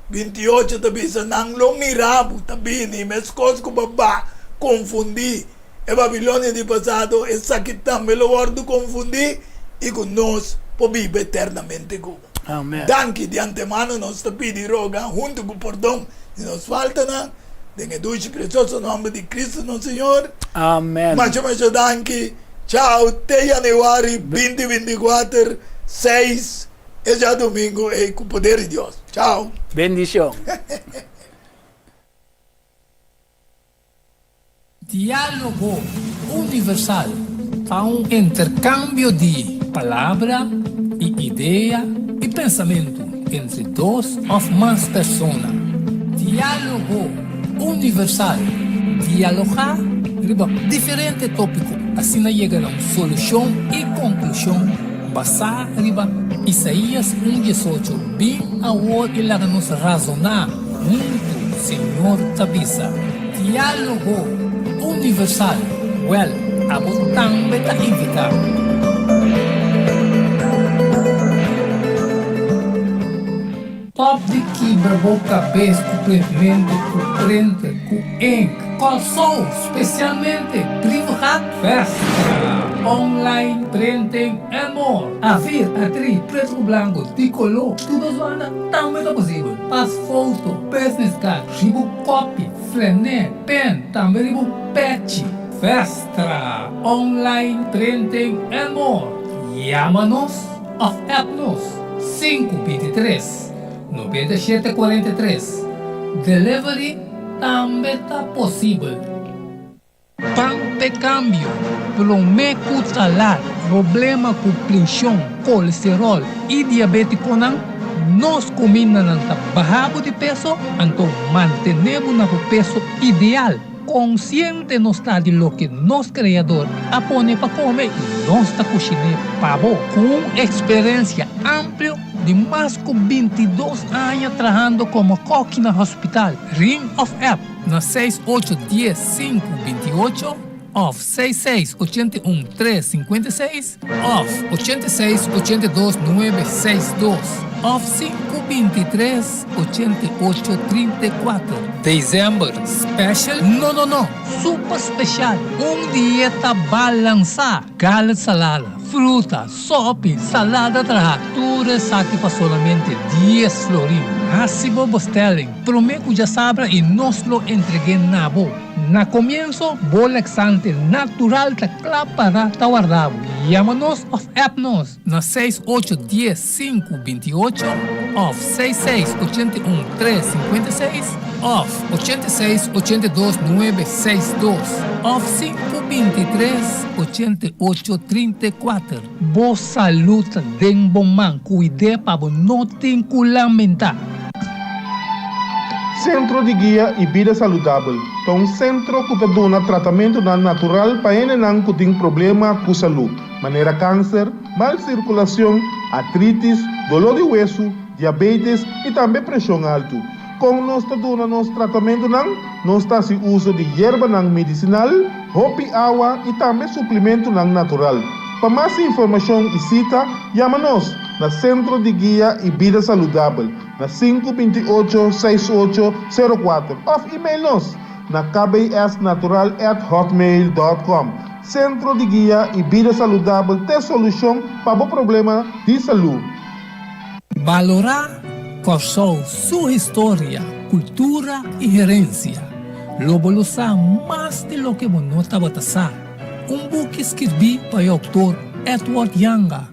28 ta bisa, nan lo mira bo ta bini, meskos ku bo a konfundí e Babilonia di pasado, esaki tambe lo wòrdu konfundí i ku nos por biba eternamente ku bo. Amen. Danki di antemano nos ta pidi i roga huntu ku pordon di nos faltanan, den e dushi i presioso nomber di Cristo nos Señor. Amen. Masha masha danki. Chao te januari 2024, 6 e djadumingu ei ku poder di Dios. Chao. Bendicion. Diálogo Universal ta un interkambio di palabra i idea i pensamentu entre dos òf mas persona. Diálogo Universal, dialogá riba diferente tópiko, asina yega na un solushon i konklushon basá riba Isaías un diesocho, Bin awor i laga nos razoná huntu, Señor ta bisa. Diálogo Universal, Wèl, abo tambe ta invitá. Stop di kibra bo kabes ku printmentu ku printer ku ink. Kòrsou, spesialmente Brievengat Vestra, online printing and more. Afir, atri, pretu ku blanku, di koló, tur dos banda tambe ta posibel. Pas foto, business card, ribu kopi, flené, pen, tambe ribu pechi. Vestra, online printing and more. Yama nos òf app nos 523 97 43. Delivery tambe ta posibel. Pan p'e kambio, promé ku ta lat. Problema ku prenshon, kolesteròl i diabétikonan, nos kumindanan ta baha bo di peso, anto mantené bo na bo peso ideal. Konsiente nos ta di loke nos Kreador a pone pa kome i nos ta kushiné pa bo. Ku un eksperensia amplio di mas ku 22 aña trahando komo kòki na hospital, Ring òf app na seis ocho dies sinku binti ocho òf seis seis 81 tres 56 òf 86 82 nuebe seis dos òf sinku 23 88 34. December special? No no no! Super special! Un dieta balansá! Gala salada, fruta, sopi, salada traha, tur esaki pa solamente 10 florin. Hasi bo bestelling promé ku djasabra i nos lo entreg'é na bo. Na komienso, bo laxante natural ta kla para ta warda bo. Yama nos òf app nos na seis ocho dies sinku 28 òf seis seis 81 tres 56 òf 86 82 nuebe seis dos òf sinku 23 88 34. Bo salud ta den bo man, kuid'é pa bo no tin ku lamentá. Sentro di Guia i Bida Saludabel ta un sentro ku ta duna tratamentunan natural pa hendenan ku tin problema ku salú, manera kanser, mal sirkulashon, artritis, doló di wesu, diabetes i tambe preshon altu. Kon nos ta duna nos tratamentunan? Nos ta hasi uso di yerbanan medisinal, hopi awa i tambe suplimentunan natural. Pa mas informashon i sita, yama nos na Sentro di Guia i Bida Saludabel na sinku 28 6 8 0 4 òf email nos na kbsnatural@hotmail.com. Sentro di Guia i Bida Saludabel ta e solushon pa bo problema di salú. Balorá Kòrsou su historia, kultura i herensia. Lo bo lo sa mas di loke bo no tabata sa. Un buki skirbí pa e outor Edward Janga.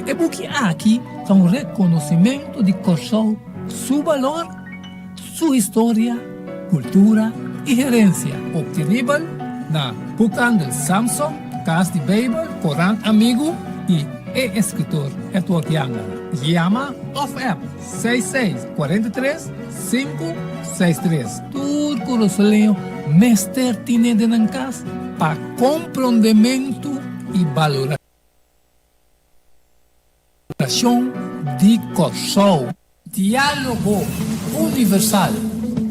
E buki aki ta un rekonosimentu di Kòrsou su balor, su historia, kultura i herensia. Optenibel na Boekhandel Samson, Kas di Beibel, Korant Amigu i e eskritor Edward Janga. Yama òf app 66 43 563. Tur kurasoleño mester tine den nan kas pa komprondementu i balorashon di Kòrsou. Diálogo Universal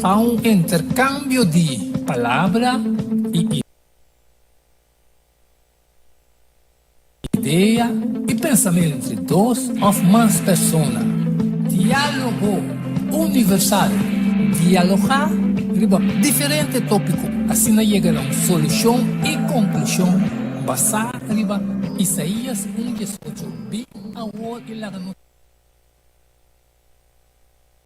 ta un interkambio di palabra i idea i pensamentu entre dos òf mas persona. Diálogo Universal, dialogá riba diferente tópiko, asina yega na un solushon i konklushon basá riba Isaías un 18, Bin awor i laga nos.